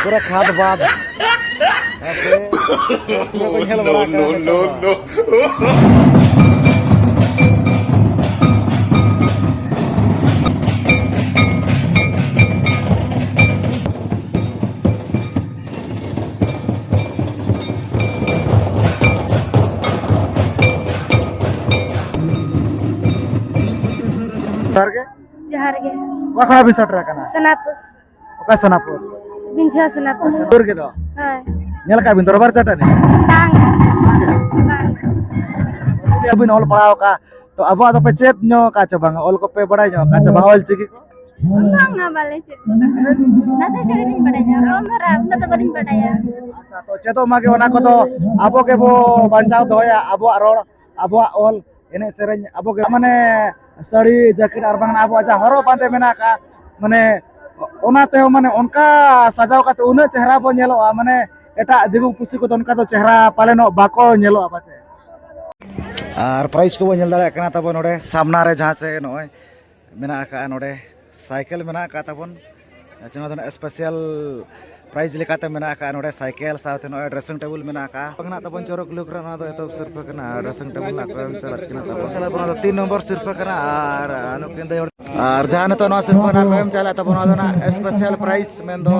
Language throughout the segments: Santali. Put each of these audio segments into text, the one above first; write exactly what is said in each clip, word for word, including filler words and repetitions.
ᱯᱩᱨᱟᱹ ᱠᱷᱟᱫᱽ ᱵᱟᱫᱽ᱾ ᱦᱮᱸ ᱥᱮ? ᱯᱩᱨᱟᱹ ᱠᱚ ᱧᱮᱞ ᱵᱟᱲᱟ ᱠᱟᱜᱼᱟ᱾ No, no, no, no. ᱡᱚᱦᱟᱨ ᱜᱮ᱾ ᱡᱚᱦᱟᱨ ᱜᱮ᱾ ᱚᱠᱟ ᱠᱷᱚᱱᱟᱜ ᱵᱤᱱ ᱥᱮᱴᱮᱨ ᱟᱠᱟᱱᱟ? ᱥᱟᱱᱟᱯᱩᱥ᱾ ᱚᱠᱟ ᱥᱟᱱᱟᱯᱩᱨ? ᱵᱤᱧᱡᱷᱟ ᱥᱟᱱᱟᱯᱩᱨ᱾ ᱥᱩᱨ ᱜᱮᱫᱚ? ᱦᱳᱭ᱾ ᱧᱮᱞ ᱠᱟᱜ ᱵᱤᱱ ᱫᱚᱨᱵᱟᱨ ᱪᱟᱹᱴᱟᱹᱱᱤ? ᱵᱟᱝ᱾ ᱵᱟᱝ᱾ ᱟᱹᱵᱤᱱ ᱚᱞ ᱯᱟᱲᱦᱟᱣ ᱠᱟᱜ, ᱛᱚ ᱟᱵᱚᱣᱟᱜ ᱫᱚᱯᱮ ᱪᱮᱫ ᱧᱚᱜ ᱠᱟᱜ ᱪᱮ ᱵᱟᱝᱟ? ᱚᱞ ᱠᱚᱯᱮ ᱵᱟᱲᱟᱭ ᱧᱚᱜ ᱠᱟᱜ ᱪᱮ ᱵᱟᱝᱟ, ᱚᱞ ᱪᱤᱠᱤ ᱠᱚ? ᱵᱟᱝᱟ, ᱵᱟᱞᱮ ᱪᱮᱫ ᱠᱚ ᱠᱟᱜᱼᱟ᱾ ᱱᱟᱥᱮ ᱪᱟᱹᱴᱟᱹᱱᱤᱧ ᱵᱟᱲᱟᱭᱟ, ᱠᱚᱢ ᱫᱷᱟᱨᱟ, ᱩᱱᱟᱹᱜ ᱫᱚ ᱵᱟᱹᱞᱤᱧ ᱵᱟᱰᱟᱭᱟ᱾ ᱟᱪᱪᱷᱟ, ᱛᱚ ᱪᱮᱫᱚᱜ ᱢᱟᱜᱮ ᱚᱱᱟ ᱠᱚᱫᱚ, ᱟᱵᱚ ᱜᱮᱵᱚ ᱵᱟᱧᱪᱟᱣ ᱫᱚᱦᱚᱭᱟ ᱟᱵᱚᱣᱟᱜ ᱨᱚᱲ, ᱟᱵᱚᱣᱟᱜ ᱚᱞ, ᱮᱱᱮᱡ ᱥᱮᱨᱮᱧ, ᱟᱵᱚ ᱜᱮ ᱢᱟᱱᱮ ᱥᱟᱹᱲᱤ, ᱡᱮᱠᱮᱴ ᱟᱨ ᱵᱟᱝ ᱟᱵᱚᱣᱟᱜ ᱡᱟᱦᱟᱸ ᱦᱚᱨᱚᱜ ᱵᱟᱸᱫᱮ ᱢᱮᱱᱟᱜ ᱟᱠᱟᱫ, ᱢᱟᱱᱮ ᱚᱱᱟ ᱛᱮᱦᱚᱸ ᱢᱟᱱᱮ ᱚᱱᱠᱟ ᱥᱟᱡᱟᱣ ᱠᱟᱛᱮ ᱩᱱᱟᱹᱜ ᱪᱮᱦᱨᱟ ᱵᱚᱱ ᱧᱮᱞᱚᱜᱼᱟ, ᱢᱟᱱᱮ ᱮᱴᱟᱜ ᱫᱤᱠᱩ ᱯᱩᱥᱤ ᱠᱚᱫᱚ ᱚᱱᱠᱟ ᱫᱚ ᱪᱮᱦᱨᱟ ᱯᱟᱞᱮᱱᱚᱜ ᱵᱟᱠᱚ ᱧᱮᱞᱚᱜᱼᱟ ᱯᱟᱪᱮ᱾ ᱟᱨ ᱯᱨᱟᱭᱤᱡᱽ ᱠᱚᱵᱚᱱ ᱧᱮᱞ ᱫᱟᱲᱮᱭᱟᱜ ᱠᱟᱱᱟ ᱛᱟᱵᱚᱱ ᱱᱚᱰᱮ ᱥᱟᱢᱱᱟ ᱨᱮ, ᱡᱟᱦᱟᱸ ᱥᱮ ᱱᱚᱜᱼᱚᱭ ᱢᱮᱱᱟᱜ ᱟᱠᱟᱫᱼᱟ ᱱᱚᱰᱮ ᱥᱟᱭᱠᱮᱞ ᱢᱮᱱᱟᱜ ᱟᱠᱟᱫ ᱛᱟᱵᱚᱱ᱾ ᱟᱪᱪᱷᱟ, ᱱᱚᱣᱟ ᱫᱚ ᱱᱟᱜ special prize ᱞᱮᱠᱟᱛᱮ ᱢᱮᱱᱟᱜ ᱟᱠᱟᱫᱼᱟ ᱱᱚᱰᱮ ᱥᱟᱭᱠᱮᱞ ᱥᱟᱶᱛᱮ ᱱᱚᱜᱼᱚᱭ dressing table ᱢᱮᱱᱟᱜ ᱟᱠᱟᱫᱼᱟ᱾ ᱢᱮᱱᱟᱜ ᱛᱟᱵᱚᱱ ᱪᱚᱨᱚᱠ look ᱨᱮ ᱱᱚᱣᱟ ᱫᱚ ᱮᱛᱚᱦᱚᱵ ᱥᱤᱨᱯᱟᱹ ᱠᱟᱱᱟ, dressing table ᱱᱟᱜ ᱠᱚ ᱮᱢ ᱪᱟᱞᱟᱜ ᱠᱟᱱᱟ ᱛᱟᱵᱚᱱ᱾ ᱪᱟᱞᱟᱜ ᱠᱟᱱᱟ, ᱛᱤᱱ ᱱᱚᱢᱵᱚᱨ ᱥᱤᱨᱯᱟᱹ ᱠᱟᱱᱟ᱾ ᱟᱨ ᱱᱩᱠᱤᱱ ᱫᱚ, ᱟᱨ ᱡᱟᱦᱟᱸ ᱱᱤᱛᱚᱜ ᱱᱚᱣᱟ ᱥᱤᱨᱯᱟᱹ ᱱᱟᱜ ᱠᱚ ᱮᱢ ᱪᱟᱞᱟᱜ ᱛᱟᱵᱚᱱ, ᱱᱚᱣᱟ ᱫᱚ ᱱᱟᱜ special prize ᱢᱮᱱᱫᱚ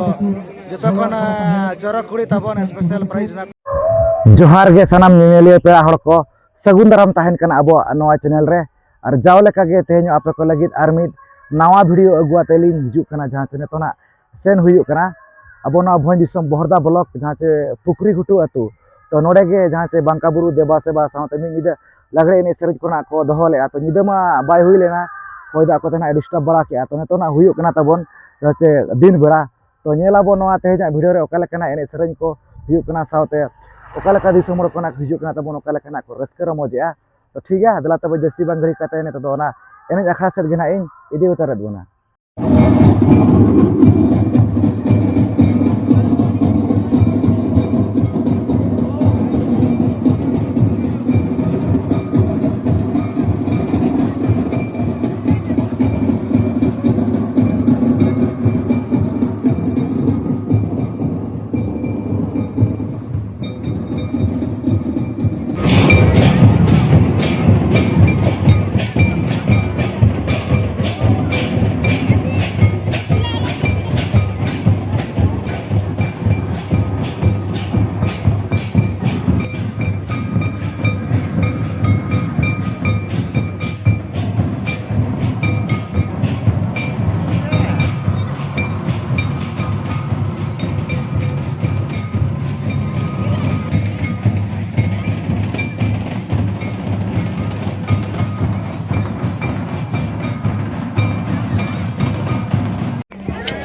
ᱡᱚᱛᱚ ᱠᱷᱚᱱ, ᱟᱸ, ᱪᱚᱨᱚᱠ ᱠᱩᱲᱤ ᱛᱟᱵᱚᱱ special prize ᱱᱟᱜ᱾ ᱡᱚᱦᱟᱨ ᱜᱮ ᱥᱟᱱᱟᱢ ᱧᱮᱧᱮᱞᱤᱭᱟᱹ ᱯᱮᱲᱟ ᱦᱚᱲ ᱠᱚ, ᱥᱟᱹᱜᱩᱱ ᱫᱟᱨᱟᱢ ᱛᱟᱦᱮᱱ ᱠᱟᱱᱟ ᱟᱵᱚᱣᱟᱜ ᱱᱚᱣᱟ channel ᱨᱮ᱾ ᱟᱨ ᱡᱟᱣ ᱞᱮᱠᱟᱜᱮ ᱛᱮᱦᱮᱧ ᱟᱯᱮ ᱠᱚ ᱞᱟᱹᱜᱤᱫ ᱟᱨ ᱢᱤᱫ ᱱᱟᱣᱟ video ᱟᱹᱜᱩ ᱟᱛᱮ ᱞᱤᱧ ᱦᱤᱡᱩᱜ ᱠᱟᱱᱟ, ᱡᱟᱦᱟᱸ ᱪᱮ ᱱᱤᱛᱚᱜ ᱱᱟᱜ ᱥᱮᱱ ᱦᱩᱭᱩᱜ ᱠᱟᱱᱟ ᱟᱵᱚ ᱱᱚᱣᱟ ᱵᱷᱚᱸᱡᱽ ᱫᱤᱥᱚᱢ ᱵᱚᱦᱚᱲᱫᱟ block, ᱡᱟᱦᱟᱸ ᱪᱮ ᱯᱩᱠᱷᱨᱤ ᱜᱷᱩᱴᱩ ᱟᱹᱛᱩ᱾ ᱛᱚ ᱱᱚᱰᱮ ᱜᱮ ᱡᱟᱦᱟᱸ ᱪᱮ ᱵᱟᱝᱠᱟ ᱵᱩᱨᱩ ᱫᱮᱵᱟ ᱥᱮᱵᱟ ᱥᱟᱶᱛᱮ ᱢᱤᱫ ᱧᱤᱫᱟᱹ ᱞᱟᱜᱽᱲᱮ ᱮᱱᱮᱡ ᱥᱮᱨᱮᱧ ᱠᱚᱨᱮᱱᱟᱜ ᱠᱚ ᱫᱚᱦᱚ ᱞᱮᱫᱼᱟ᱾ ᱛᱚ ᱧᱤᱫᱟᱹ ᱢᱟ ᱵᱟᱭ ᱦᱩᱭ ᱞᱮᱱᱟ, ᱦᱚᱭ ᱫᱟᱜ ᱠᱚᱛᱮ ᱱᱟᱜ ᱮ disturb ᱵᱟᱲᱟ ᱠᱮᱫᱼᱟ᱾ ᱛᱚ ᱱᱤᱛᱚᱜ ᱱᱟᱜ ᱦᱩᱭᱩᱜ ᱠᱟᱱᱟ ᱛᱟᱵᱚᱱ ᱡᱟᱦᱟᱸ ᱪᱮ ᱫᱤᱱ ᱵᱮᱲᱟ᱾ ᱛᱚ ᱧᱮᱞ ᱟᱵᱚᱱ ᱱᱚᱣᱟ ᱛᱮᱦᱮᱧᱟᱜ video ᱨᱮ ᱚᱠᱟ ᱞᱮᱠᱟᱱᱟᱜ ᱮᱱᱮᱡ ᱥᱮᱨᱮᱧ ᱠᱚ ᱦᱩᱭᱩᱜ ᱠᱟᱱᱟ, ᱥᱟᱶᱛᱮ ᱚᱠᱟ ᱞᱮᱠᱟ ᱫᱤᱥᱚᱢ ᱦᱚᱲ ᱠᱷᱚᱱᱟᱜ ᱠᱚ ᱦᱤᱡᱩᱜ ᱠᱟᱱᱟ ᱛᱟᱵᱚᱱ, ᱚᱠᱟ ᱞᱮᱠᱟᱱᱟᱜ ᱠᱚ ᱨᱟᱹᱥᱠᱟᱹ ᱨᱚᱢᱚᱡᱮᱜᱼᱟ᱾ ᱛᱚ ᱴᱷᱤᱠ ᱜᱮᱭᱟ, ᱫᱮᱞᱟ ᱛᱚᱵᱮ ᱡᱟᱹᱥᱛᱤ ᱵᱟᱝ ᱜᱷᱟᱹᱲᱤᱡ ᱠᱟᱛᱮ ᱱᱤᱛᱚᱜ ᱫᱚ ᱚᱱᱟ ᱮᱱᱮᱡ ᱟᱠᱷᱲᱟ ᱥᱮᱫ ᱜᱮ ᱱᱟᱜ ᱤᱧ ᱤᱫᱤ ᱩᱛᱟᱹᱨᱮᱫ ᱵᱚᱱᱟ᱾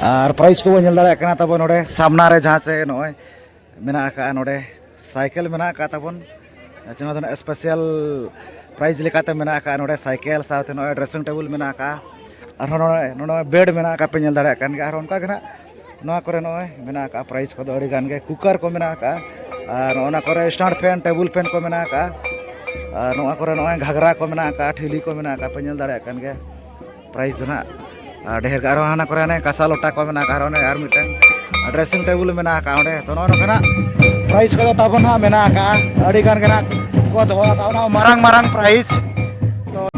ᱟᱨ ᱯᱨᱟᱭᱤᱥ ᱠᱚᱵᱚᱱ ᱧᱮᱞ ᱫᱟᱲᱮᱭᱟᱜ ᱠᱟᱱᱟ ᱛᱟᱵᱚᱱ ᱱᱚᱰᱮ ᱥᱟᱢᱱᱟ ᱨᱮ, ᱡᱟᱦᱟᱸ ᱥᱮ ᱱᱚᱜᱼᱚᱭ ᱢᱮᱱᱟᱜ ᱟᱠᱟᱫᱼᱟ, ᱱᱚᱰᱮ ᱥᱟᱭᱠᱮᱞ ᱢᱮᱱᱟᱜ ᱟᱠᱟᱫ ᱛᱟᱵᱚᱱ᱾ ᱟᱪᱪᱷᱟ, ᱱᱚᱣᱟ ᱫᱚ ᱱᱟᱜ ᱥᱯᱮᱥᱟᱞ ᱯᱨᱟᱭᱤᱡᱽ ᱞᱮᱠᱟᱛᱮ ᱢᱮᱱᱟᱜ ᱟᱠᱟᱫᱼᱟ ᱱᱚᱰᱮ ᱥᱟᱭᱠᱮᱞ, ᱥᱟᱶᱛᱮ ᱱᱚᱜᱼᱚᱭ ᱰᱨᱮᱥᱤᱝ ᱴᱮᱵᱩᱞ ᱢᱮᱱᱟᱜ ᱟᱠᱟᱫᱼᱟ᱾ ᱟᱨᱦᱚᱸ ᱱᱚᱜᱼᱚᱭ, ᱱᱚᱜᱼᱚᱭ ᱵᱮᱰ ᱢᱮᱱᱟᱜ ᱟᱠᱟᱫ, ᱯᱮ ᱧᱮᱞ ᱫᱟᱲᱮᱭᱟᱜ ᱠᱟᱱ ᱜᱮᱭᱟ᱾ ᱟᱨᱦᱚᱸ ᱚᱱᱠᱟ ᱜᱮ ᱱᱟᱜ ᱱᱚᱣᱟ ᱠᱚᱨᱮ ᱱᱚᱜᱼᱚᱭ ᱢᱮᱱᱟᱜ ᱟᱠᱟᱫᱼᱟ, ᱯᱨᱟᱭᱤᱡᱽ ᱠᱚᱫᱚ ᱟᱹᱰᱤ ᱜᱟᱱ ᱜᱮ᱾ ᱠᱩᱠᱟᱨ ᱠᱚ ᱢᱮᱱᱟᱜ ᱟᱠᱟᱫᱼᱟ, ᱟᱨ ᱱᱚᱜᱼᱚ ᱱᱟ ᱠᱚᱨᱮ ᱥᱴᱟᱱᱰ ᱯᱷᱮᱱ, ᱴᱮᱵᱩᱞ ᱯᱷᱮᱱ ᱠᱚ ᱢᱮᱱᱟᱜ ᱟᱠᱟᱫᱼᱟ, ᱟᱨ ᱱᱚᱣᱟ ᱠᱚᱨᱮ ᱱᱚᱜᱼᱚᱭ ᱜᱷᱟᱜᱽᱨᱟ ᱠᱚ ᱢᱮᱱᱟᱜ ᱟᱠᱟᱫᱼᱟ, ᱴᱷᱤᱞᱤ ᱠᱚ ᱢᱮᱱᱟᱜ ᱟᱠᱟᱫᱼᱟ, ᱯᱮ ᱧᱮᱞ ᱫᱟᱲᱮᱭᱟᱜ ᱠᱟᱱ ᱜᱮᱭᱟ᱾ ᱯᱨᱟᱭᱤᱥ ᱫᱚ ᱱᱟᱜ, ᱟᱨ ᱰᱷᱮᱨ ᱜᱮ ᱟᱨᱦᱚᱸ ᱦᱟᱱᱟ ᱠᱚᱨᱮ ᱦᱟᱱᱮ ᱠᱟᱸᱥᱟ ᱞᱚᱴᱟ ᱠᱚ ᱢᱮᱱᱟᱜ ᱟᱠᱟᱫ, ᱟᱨ ᱚᱱᱮ ᱟᱨ ᱢᱤᱫᱴᱟᱝ ᱰᱨᱮᱥᱤᱝ ᱴᱮᱵᱩᱞ ᱢᱮᱱᱟᱜ ᱟᱠᱟᱫ ᱚᱸᱰᱮ᱾ ᱛᱚ, ᱱᱚᱜᱼᱚ ᱱᱚᱝᱠᱟᱱᱟᱜ ᱯᱨᱟᱭᱤᱥ ᱠᱚᱫᱚ ᱛᱟᱵᱚᱱ ᱦᱟᱸᱜ ᱢᱮᱱᱟᱜ ᱟᱠᱟᱫᱼᱟ, ᱟᱹᱰᱤ ᱜᱟᱱ ᱜᱮ ᱱᱟᱜ ᱠᱚ ᱫᱚᱦᱚ ᱟᱠᱟᱫ, ᱚᱱᱟ ᱢᱟᱨᱟᱝ ᱢᱟᱨᱟᱝ ᱯᱨᱟᱭᱤᱥ᱾ ᱛᱚ,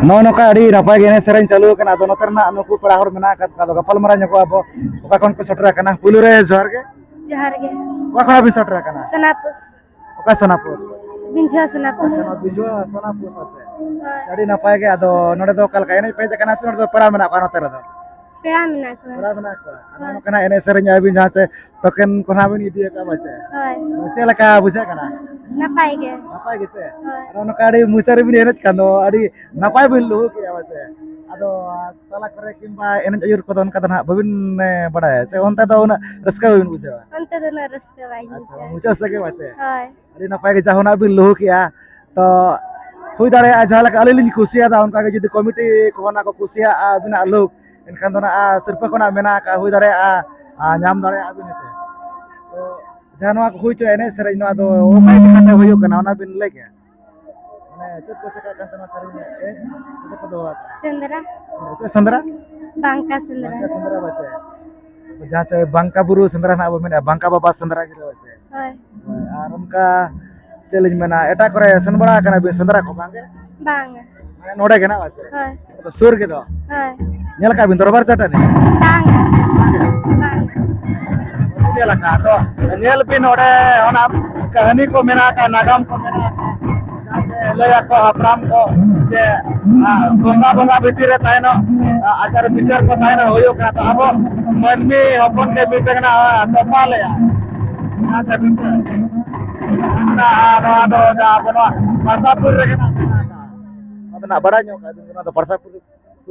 ᱱᱚᱜᱼᱚ ᱱᱚᱝᱠᱟ ᱟᱹᱰᱤ ᱱᱟᱯᱟᱭ ᱜᱮ ᱮᱱᱮᱡ ᱥᱮᱨᱮᱧ ᱪᱟᱹᱞᱩ ᱟᱠᱟᱱᱟ᱾ ᱟᱫᱚ ᱱᱚᱛᱮ ᱨᱮᱱᱟᱜ ᱱᱩᱠᱩ ᱯᱮᱲᱟ ᱦᱚᱲ ᱢᱮᱱᱟᱜ ᱟᱠᱟᱫ ᱠᱚᱣᱟ, ᱟᱫᱚ ᱜᱟᱯᱟᱞ ᱢᱟᱨᱟᱣ ᱧᱚᱜᱚᱜ ᱟᱵᱚ᱾ ᱚᱠᱟ ᱠᱷᱚᱱ ᱯᱮ ᱥᱮᱴᱮᱨ ᱟᱠᱟᱱᱟ? ᱯᱩᱭᱞᱩ ᱨᱮ ᱡᱚᱦᱟᱨ ᱜᱮ᱾ ᱡᱚᱦᱟᱨ ᱜᱮ᱾ ᱚᱠᱟ ᱠᱷᱚᱱ ᱯᱮ ᱥᱮᱴᱮᱨ ᱟᱠᱟᱱᱟ? ᱥᱳᱱᱟᱯᱩᱥ᱾ ᱚᱠᱟ ᱥᱳᱱᱟᱯᱩᱥ? ᱵᱤᱸᱡᱷᱩᱣᱟ ᱥᱳᱱᱟᱯᱩᱥ᱾ ᱟᱪᱪᱷᱟ, ᱱᱚᱣᱟ ᱵᱤᱸᱡᱷᱩᱣᱟ ᱥᱳᱱᱟᱯᱩᱥ ᱟᱯᱮ᱾ ᱦᱳᱭ᱾ ᱟᱹᱰᱤ ᱱᱟᱯᱟᱭ ᱜᱮ᱾ ᱟᱫᱚ ᱱᱚᱰᱮ ᱫᱚ ᱚᱠᱟ ᱞᱮᱠᱟ ᱮᱱᱮᱡ ᱯᱮ ᱦᱮᱡ ᱟᱠᱟᱱᱟ ᱥᱮ ᱱᱚᱰᱮ ᱫᱚ ᱯᱮᱲᱟ ᱢᱮᱱᱟᱜ ᱠᱚᱣᱟ ᱱᱚᱛᱮ ᱨᱮᱫᱚ? ᱯᱮᱲᱟ ᱢᱮᱱᱟᱜ ᱠᱚᱣᱟ᱾ ᱯᱮᱲᱟ ᱢᱮᱱᱟᱜ ᱠᱚᱣᱟ᱾ ᱟᱫᱚ ᱦᱳᱭ᱾ ᱱᱚᱝᱠᱟᱱᱟᱜ ᱮᱱᱮᱡ ᱥᱮᱨᱮᱧ ᱟᱹᱵᱤᱱ ᱡᱟᱦᱟᱸ ᱥᱮ ᱴᱳᱠᱮᱱ ᱠᱚ ᱱᱟᱦᱟᱜ ᱵᱤᱱ ᱤᱫᱤ ᱟᱠᱟᱫᱼᱟ ᱯᱟᱪᱮ? ᱦᱳᱭ᱾ ᱪᱮᱫ ᱞᱮᱠᱟ ᱵᱩᱡᱷᱟᱹᱜ ᱠᱟᱱᱟ? ᱱᱟᱯᱟᱭ ᱜᱮ᱾ ᱱᱟᱯᱟᱭ ᱜᱮ ᱪᱮ? ᱦᱳᱭ᱾ ᱟᱨ ᱱᱚᱝᱠᱟ ᱟᱹᱰᱤ ᱢᱚᱡᱟ ᱨᱮᱵᱤᱱ ᱮᱱᱮᱡ ᱠᱷᱟᱱ ᱫᱚ ᱟᱹᱰᱤ ᱱᱟᱯᱟᱭ ᱵᱤᱱ ᱞᱩᱦᱩᱠ ᱮᱫᱼᱟ ᱯᱟᱪᱮ? ᱟᱫᱚ ᱛᱟᱞᱟ ᱠᱚᱨᱮ ᱠᱤᱝᱵᱟ ᱮᱱᱮᱡ ᱟᱹᱭᱩᱨ ᱠᱚᱫᱚ ᱚᱱᱠᱟ ᱫᱚ ᱱᱟᱦᱟᱜ ᱵᱟᱹᱵᱤᱱ, ᱮ, ᱵᱟᱲᱟᱭᱟ ᱪᱮ? ᱚᱱᱛᱮ ᱫᱚ ᱩᱱᱟᱹᱜ ᱨᱟᱹᱥᱠᱟᱹ ᱵᱟᱹᱵᱤᱱ ᱵᱩᱡᱷᱟᱹᱣᱟ? ᱚᱱᱛᱮ ᱫᱚ ᱩᱱᱟᱹᱜ ᱨᱟᱹᱥᱠᱟᱹ ᱵᱟᱭ ᱟᱪᱪᱷᱟ, ᱵᱩᱡᱷᱟᱹᱣᱟ᱾ ᱢᱩᱪᱟᱹᱫ ᱥᱮᱫ ᱜᱮ ᱯᱟᱪᱮ? ᱦᱳᱭ᱾ ᱟᱹᱰᱤ ᱱᱟᱯᱟᱭ ᱜᱮ ᱡᱟᱦᱟᱸ ᱱᱟᱜ ᱵᱤᱱ ᱞᱩᱦᱩᱠ ᱮᱜᱼᱟ᱾ ᱛᱚ ᱦᱩᱭ ᱫᱟᱲᱮᱭᱟᱜᱼᱟ ᱡᱟᱦᱟᱸ ᱞᱮᱠᱟ ᱟᱹᱞᱤᱧ ᱞᱤᱧ ᱠᱩᱥᱤᱭᱟᱫᱟ ᱚᱱᱠᱟ ᱜᱮ ᱡᱩᱫᱤ ᱠᱚᱢᱤᱴᱤ ᱠᱚ ᱚᱱᱟ ᱠᱚ ᱠᱩᱥᱤᱭᱟᱜᱼᱟ ᱟᱹᱵᱤᱱᱟᱜ ᱞᱩᱦᱩᱠ, ᱮᱱᱠᱷᱟᱱ ᱫᱚ ᱱᱟᱜ ᱥᱤᱨᱯᱟᱹ ᱠᱚ ᱱᱟᱜ ᱢᱮᱱᱟᱜ ᱟᱠᱟᱫᱼᱟ, ᱦᱩᱭ ᱫᱟᱲᱮᱭᱟᱜᱼᱟ, ᱟᱨ ᱧᱟᱢ ᱫᱟᱲᱮᱭᱟᱜᱼᱟ ᱵᱤᱱ ᱦᱮᱸᱥᱮ᱾ ᱛᱚ ᱡᱟᱦᱟᱸ ᱱᱚᱣᱟ ᱠᱚ ᱦᱩᱭ ᱦᱚᱪᱚ ᱮᱱᱮᱡ ᱥᱮᱨᱮᱧ ᱱᱚᱣᱟ ᱫᱚ ᱚᱠᱟ ᱤᱫᱤ ᱠᱟᱛᱮ ᱦᱩᱭᱩᱜ ᱠᱟᱱᱟ ᱚᱱᱟ ᱵᱤᱱ ᱞᱟᱹᱭ ᱠᱮᱭᱟ? ᱢᱟᱱᱮ ᱪᱮᱫ ᱠᱚ ᱪᱮᱠᱟᱜ ᱠᱟᱱ ᱛᱟᱦᱮᱱᱟ ᱥᱮᱨᱮᱧ ᱮᱱᱮᱡ? ᱪᱮᱫ ᱠᱚ ᱫᱚᱦᱚ ᱟᱠᱟᱫᱼᱟ? ᱥᱮᱸᱫᱽᱨᱟ᱾ ᱪᱮᱫ ᱥᱮᱸᱫᱽᱨᱟ? ᱵᱟᱝᱠᱟ ᱥᱮᱸᱫᱽᱨᱟ᱾ ᱵᱟᱝᱠᱟ ᱥᱮᱸᱫᱽᱨᱟ ᱵᱟᱪᱮ? ᱡᱟᱦᱟᱸ ᱪᱮ ᱵᱟᱝᱠᱟ ᱵᱩᱨᱩ ᱥᱮᱸᱫᱽᱨᱟ ᱱᱟᱜ ᱵᱚ ᱢᱮᱱᱮᱫᱼᱟ, ᱵᱟᱝᱠᱟ ᱵᱟᱵᱟ ᱥᱮᱸᱫᱽᱨᱟ ᱜᱮ ᱵᱟᱪᱮ? ᱦᱳᱭ᱾ ᱦᱳᱭ, ᱟᱨ ᱚᱱᱠᱟ ᱪᱮᱫ ᱞᱤᱧ ᱢᱮᱱᱟ, ᱮᱴᱟᱜ ᱠᱚᱨᱮ ᱥᱮᱱ ᱵᱟᱲᱟ ᱟᱠᱟᱱᱟ ᱵᱤᱱ ᱥᱮᱸᱫᱽᱨᱟ ᱠᱚ ᱵᱟᱝ ᱜᱮ? ᱵᱟᱝ᱾ ᱢᱟᱱᱮ ᱱᱚᱰᱮ ᱜᱮ ᱱᱟᱜ ᱵᱟᱪᱮ? ᱦᱳᱭ᱾ ᱟᱫᱚ ᱥᱩᱨ ᱜᱮᱫᱚ? ᱦᱳᱭ᱾ ᱧᱮᱞ ᱟᱠᱟᱫ ᱵᱤᱱ ᱫᱚᱨᱵᱟᱨ ᱪᱟᱹᱴᱟᱹᱱᱤ? ᱵᱟᱝ᱾ ᱵᱟᱝ᱾ ᱧᱮᱞ ᱟᱠᱟᱫ᱾ ᱛᱚ ᱧᱮᱞ ᱵᱤᱱ ᱱᱚᱰᱮ ᱚᱱᱟ ᱠᱟᱹᱦᱱᱤ ᱠᱚ ᱢᱮᱱᱟᱜ ᱟᱠᱟᱫ, ᱱᱟᱜᱟᱢ ᱠᱚ ᱢᱮᱱᱟᱜ ᱟᱠᱟᱫ᱾ ᱡᱟᱦᱟᱸ ᱡᱮ ᱞᱟᱹᱭ ᱟᱠᱚ ᱦᱟᱯᱲᱟᱢ ᱠᱚ ᱡᱮ, ᱟ, ᱵᱚᱸᱜᱟ ᱵᱚᱸᱜᱟ ᱵᱷᱤᱛᱤᱨ ᱨᱮ ᱛᱟᱦᱮᱱᱚᱜ, ᱟ, ᱟᱪᱟᱨ ᱵᱤᱪᱟᱹᱨ ᱠᱚ ᱛᱟᱦᱮᱱᱚᱜ ᱦᱩᱭᱩᱜ ᱠᱟᱱᱟ᱾ ᱛᱚ ᱟᱵᱚ ᱢᱟᱹᱱᱢᱤ ᱦᱚᱯᱚᱱ ᱜᱮ ᱢᱤᱫᱴᱟᱝ ᱱᱟᱜ ᱛᱚᱯᱟ ᱞᱮᱭᱟ᱾ ᱟᱪᱪᱷᱟ, ᱵᱤᱪᱟᱹᱨ᱾ ᱱᱚᱣᱟ ᱫᱚ ᱡᱟᱦᱟᱸ ᱟᱵᱚ ᱱᱚᱣᱟ ᱯᱟᱨᱥᱟᱯᱩᱨ ᱨᱮᱜᱮ ᱱᱟᱜ ᱢᱮᱱᱟᱜ ᱟᱠᱟᱫ᱾ ᱱᱚᱣᱟ ᱫᱚ ᱱᱟᱜ ᱵᱟᱲᱟᱭ ᱧᱚᱜ ᱠᱟᱜ ᱵᱤᱱ, ᱱᱚᱣᱟ ᱫᱚ ᱯᱟᱨᱥᱟᱯᱩᱨ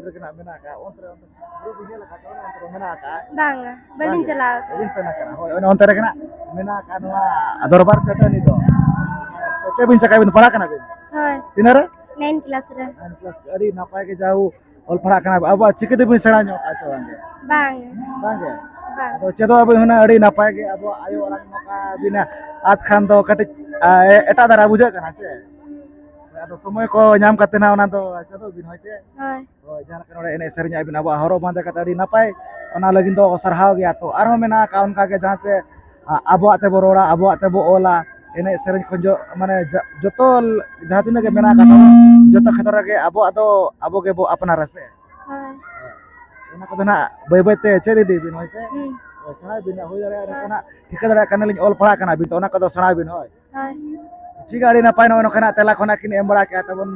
ᱨᱮᱜᱮ ᱱᱟᱜ ᱢᱮᱱᱟᱜ ᱟᱠᱟᱫ᱾ ᱚᱱᱛᱮ ᱨᱮ, ᱚᱱᱛᱮ ᱨᱮ ᱵᱩᱨᱩ ᱵᱤᱱ ᱧᱮᱞ ᱟᱠᱟᱫ ᱛᱟᱵᱚᱱᱟ, ᱚᱱᱛᱮ ᱨᱮ ᱢᱮᱱᱟᱜ ᱟᱠᱟᱫ᱾ ᱵᱟᱝᱟ, ᱵᱟᱹᱞᱤᱧ ᱵᱟᱝ ᱜᱮ? ᱪᱟᱞᱟᱣ ᱟᱠᱟᱱᱟ᱾ ᱵᱟᱹᱵᱤᱱ ᱥᱮᱱ ᱟᱠᱟᱱᱟ? ᱦᱳᱭ, ᱚᱱᱮ ᱚᱱᱛᱮ ᱨᱮᱜᱮ ᱱᱟᱜ ᱢᱮᱱᱟᱜ ᱟᱠᱟᱫ ᱱᱚᱣᱟ ᱫᱚᱨᱵᱟᱨ ᱪᱟᱹᱴᱟᱹᱱᱤ ᱫᱚ᱾ ᱪᱮᱫ ᱵᱤᱱ ᱪᱟᱠᱟ ᱵᱤᱱ ᱯᱟᱲᱦᱟᱜ ᱠᱟᱱᱟ ᱵᱤᱱ? ᱦᱳᱭ᱾ ᱛᱤᱱᱟᱹᱜ ᱨᱮ? Nine class ᱨᱮ᱾ Nine class᱾ ᱟᱹᱰᱤ ᱱᱟᱯᱟᱭ ᱜᱮ ᱡᱟᱦᱳ ᱚᱞ ᱯᱟᱲᱦᱟᱜ ᱠᱟᱱᱟ᱾ ᱟᱵᱚᱣᱟᱜ ᱪᱤᱠᱤ ᱛᱮᱵᱤᱱ ᱥᱮᱬᱟ ᱧᱚᱜ ᱟᱠᱟᱫ ᱪᱮ ᱵᱟᱝ ᱜᱮ? ᱵᱟᱝ᱾ ᱵᱟᱝ ᱜᱮ? ᱵᱟᱝ᱾ ᱟᱫᱚ ᱪᱮᱫᱚᱜ ᱟᱵᱤᱱ ᱦᱩᱱᱟᱹᱝ ᱟᱹᱰᱤ ᱱᱟᱯᱟᱭ ᱜᱮ, ᱟᱵᱚᱣᱟᱜ ᱟᱭᱳ ᱟᱲᱟᱝ ᱱᱚᱝᱠᱟ ᱵᱤᱱ ᱟᱫ ᱠᱷᱟᱱ ᱫᱚ ᱠᱟᱹᱴᱤᱡ, ᱟ, ᱮ-, ᱮᱴᱟᱜ ᱫᱷᱟᱨᱟ ᱵᱩᱡᱷᱟᱹᱜ ᱠᱟᱱᱟ ᱪᱮ? ᱟᱫᱚ ᱥᱚᱢᱚᱭ ᱠᱚ ᱧᱟᱢ ᱠᱟᱛᱮ ᱱᱟᱜ ᱚᱱᱟ ᱫᱚ ᱪᱮᱫᱚᱜ ᱵᱤᱱ, ᱦᱳᱭ ᱪᱮ? ᱦᱳᱭ᱾ ᱦᱳᱭ, ᱡᱟᱦᱟᱸ ᱞᱮᱠᱟ ᱱᱚᱰᱮ ᱮᱱᱮᱡ ᱥᱮᱨᱮᱧ ᱟᱵᱤᱱ, ᱟᱵᱚᱣᱟᱜ ᱦᱚᱨᱚᱜ ᱵᱟᱸᱫᱮ ᱠᱟᱛᱮ ᱟᱹᱰᱤ ᱱᱟᱯᱟᱭ, ᱚᱱᱟ ᱞᱟᱹᱜᱤᱫ ᱫᱚ ᱥᱟᱨᱦᱟᱣ ᱜᱮᱭᱟ᱾ ᱛᱚ ᱟᱨᱦᱚᱸ ᱢᱮᱱᱟᱜ ᱟᱠᱟᱫ ᱚᱱᱠᱟ ᱜᱮ ᱡᱟᱦᱟᱸ ᱪᱮ, ᱟ-, ᱟᱵᱚᱣᱟᱜ ᱛᱮᱵᱚ ᱨᱚᱲᱟ, ᱟᱵᱚᱣᱟᱜ ᱛᱮᱵᱚ ᱚᱞᱟ, ᱮᱱᱮᱡ ᱥᱮᱨᱮᱧ ᱠᱷᱚᱱ ᱡᱚ-, ᱢᱟᱱᱮ ᱡᱟ-, ᱡᱚᱛᱚ ᱡᱟᱦᱟᱸ ᱛᱤᱱᱟᱹᱜ ᱜᱮ ᱢᱮᱱᱟᱜ ᱟᱠᱟᱫ ᱛᱟᱵᱚᱱ, ᱡᱚᱛᱚ ᱠᱷᱮᱛᱨᱚ ᱨᱮᱜᱮ ᱟᱵᱚᱣᱟᱜ ᱫᱚ ᱟᱵᱚ ᱜᱮᱵᱚ ᱟᱯᱱᱟᱨᱟ ᱥᱮ᱾ ᱦᱳᱭ᱾ ᱚᱱᱟ ᱠᱚᱫᱚ ᱱᱟᱜ ᱵᱟᱹᱭ ᱵᱟᱹᱭ ᱛᱮ ᱪᱮᱫ ᱤᱫᱤ ᱵᱤᱱ, ᱦᱳᱭ ᱥᱮ? ᱦᱩᱸ᱾ ᱦᱳᱭ, ᱥᱮᱬᱟᱭ ᱵᱤᱱ, ᱦᱩᱭ ᱫᱟᱲᱮᱭᱟᱜᱼᱟ, ᱦᱳᱭ᱾ ᱱᱤᱛᱚᱜ ᱱᱟᱜ ᱴᱷᱤᱠᱟᱹ ᱫᱟᱲᱮᱭᱟᱜ ᱠᱟᱱᱟᱞᱤᱧ, ᱚᱞ ᱯᱟᱲᱦᱟᱜ ᱠᱟᱱᱟ ᱵᱤᱱ, ᱛᱚ ᱚᱱᱟ ᱠᱚᱫᱚ ᱥᱮᱬᱟᱭ ᱵᱤᱱ, ᱦᱳᱭ᱾ ᱦᱳᱭ᱾ ᱴᱷᱤᱠ ᱜᱮᱭᱟ, ᱟᱹᱰᱤ ᱱᱟᱯᱟᱭ, ᱱᱚᱜᱼᱚᱭ ᱱᱚᱝᱠᱟ ᱱᱟᱜ ᱛᱮᱞᱟ ᱠᱚ ᱱᱟᱜ ᱠᱤᱱ ᱮᱢ ᱵᱟᱲᱟ ᱠᱮᱜᱼᱟ ᱛᱟᱵᱚᱱ,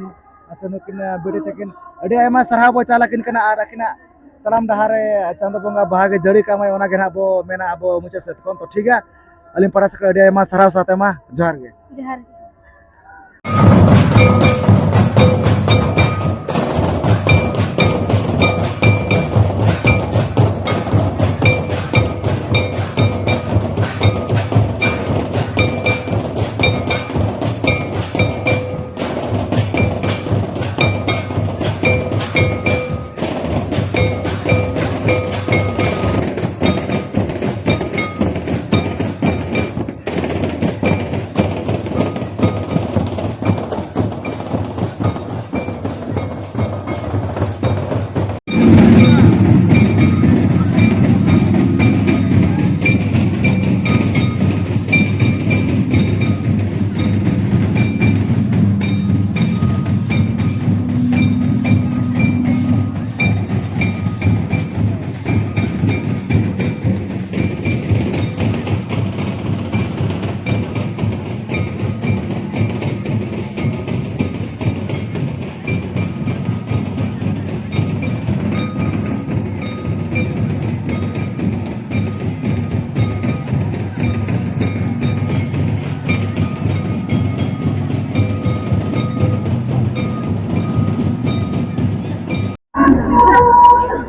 ᱟᱪᱪᱷᱟ, ᱱᱩᱠᱤᱱ, ᱵᱤᱴᱤ ᱛᱟᱹᱠᱤᱱ ᱟᱹᱰᱤ ᱟᱭᱢᱟ ᱥᱟᱨᱦᱟᱣ ᱵᱚ ᱪᱟᱞ ᱟᱹᱠᱤᱱ ᱠᱟᱱᱟ, ᱟᱨ ᱟᱹᱠᱤᱱᱟᱜ ᱛᱟᱲᱟᱢ ᱰᱟᱦᱟᱨ ᱨᱮ ᱪᱟᱸᱫᱚ ᱵᱚᱸᱜᱟ ᱵᱟᱦᱟ ᱜᱮ ᱡᱟᱹᱲᱤ ᱠᱟᱜ ᱢᱟᱭ, ᱚᱱᱟ ᱜᱮ ᱱᱟᱜ ᱵᱚ ᱢᱮᱱᱟ ᱟᱵᱚ ᱢᱩᱪᱟᱹᱫ ᱥᱮᱫ ᱠᱷᱚᱱ᱾ ᱛᱚ ᱴᱷᱤᱠ ᱜᱮᱭᱟ, ᱟᱹᱞᱤᱧ ᱯᱟᱦᱴᱟ ᱥᱮᱫ ᱠᱷᱚᱱ ᱟᱹᱰᱤ ᱟᱭᱢᱟ ᱥᱟᱨᱦᱟᱣ ᱥᱟᱶᱛᱮ ᱢᱟ ᱡᱚᱦᱟᱨ ᱜᱮ᱾ ᱡᱚᱦᱟᱨ ᱜᱮ᱾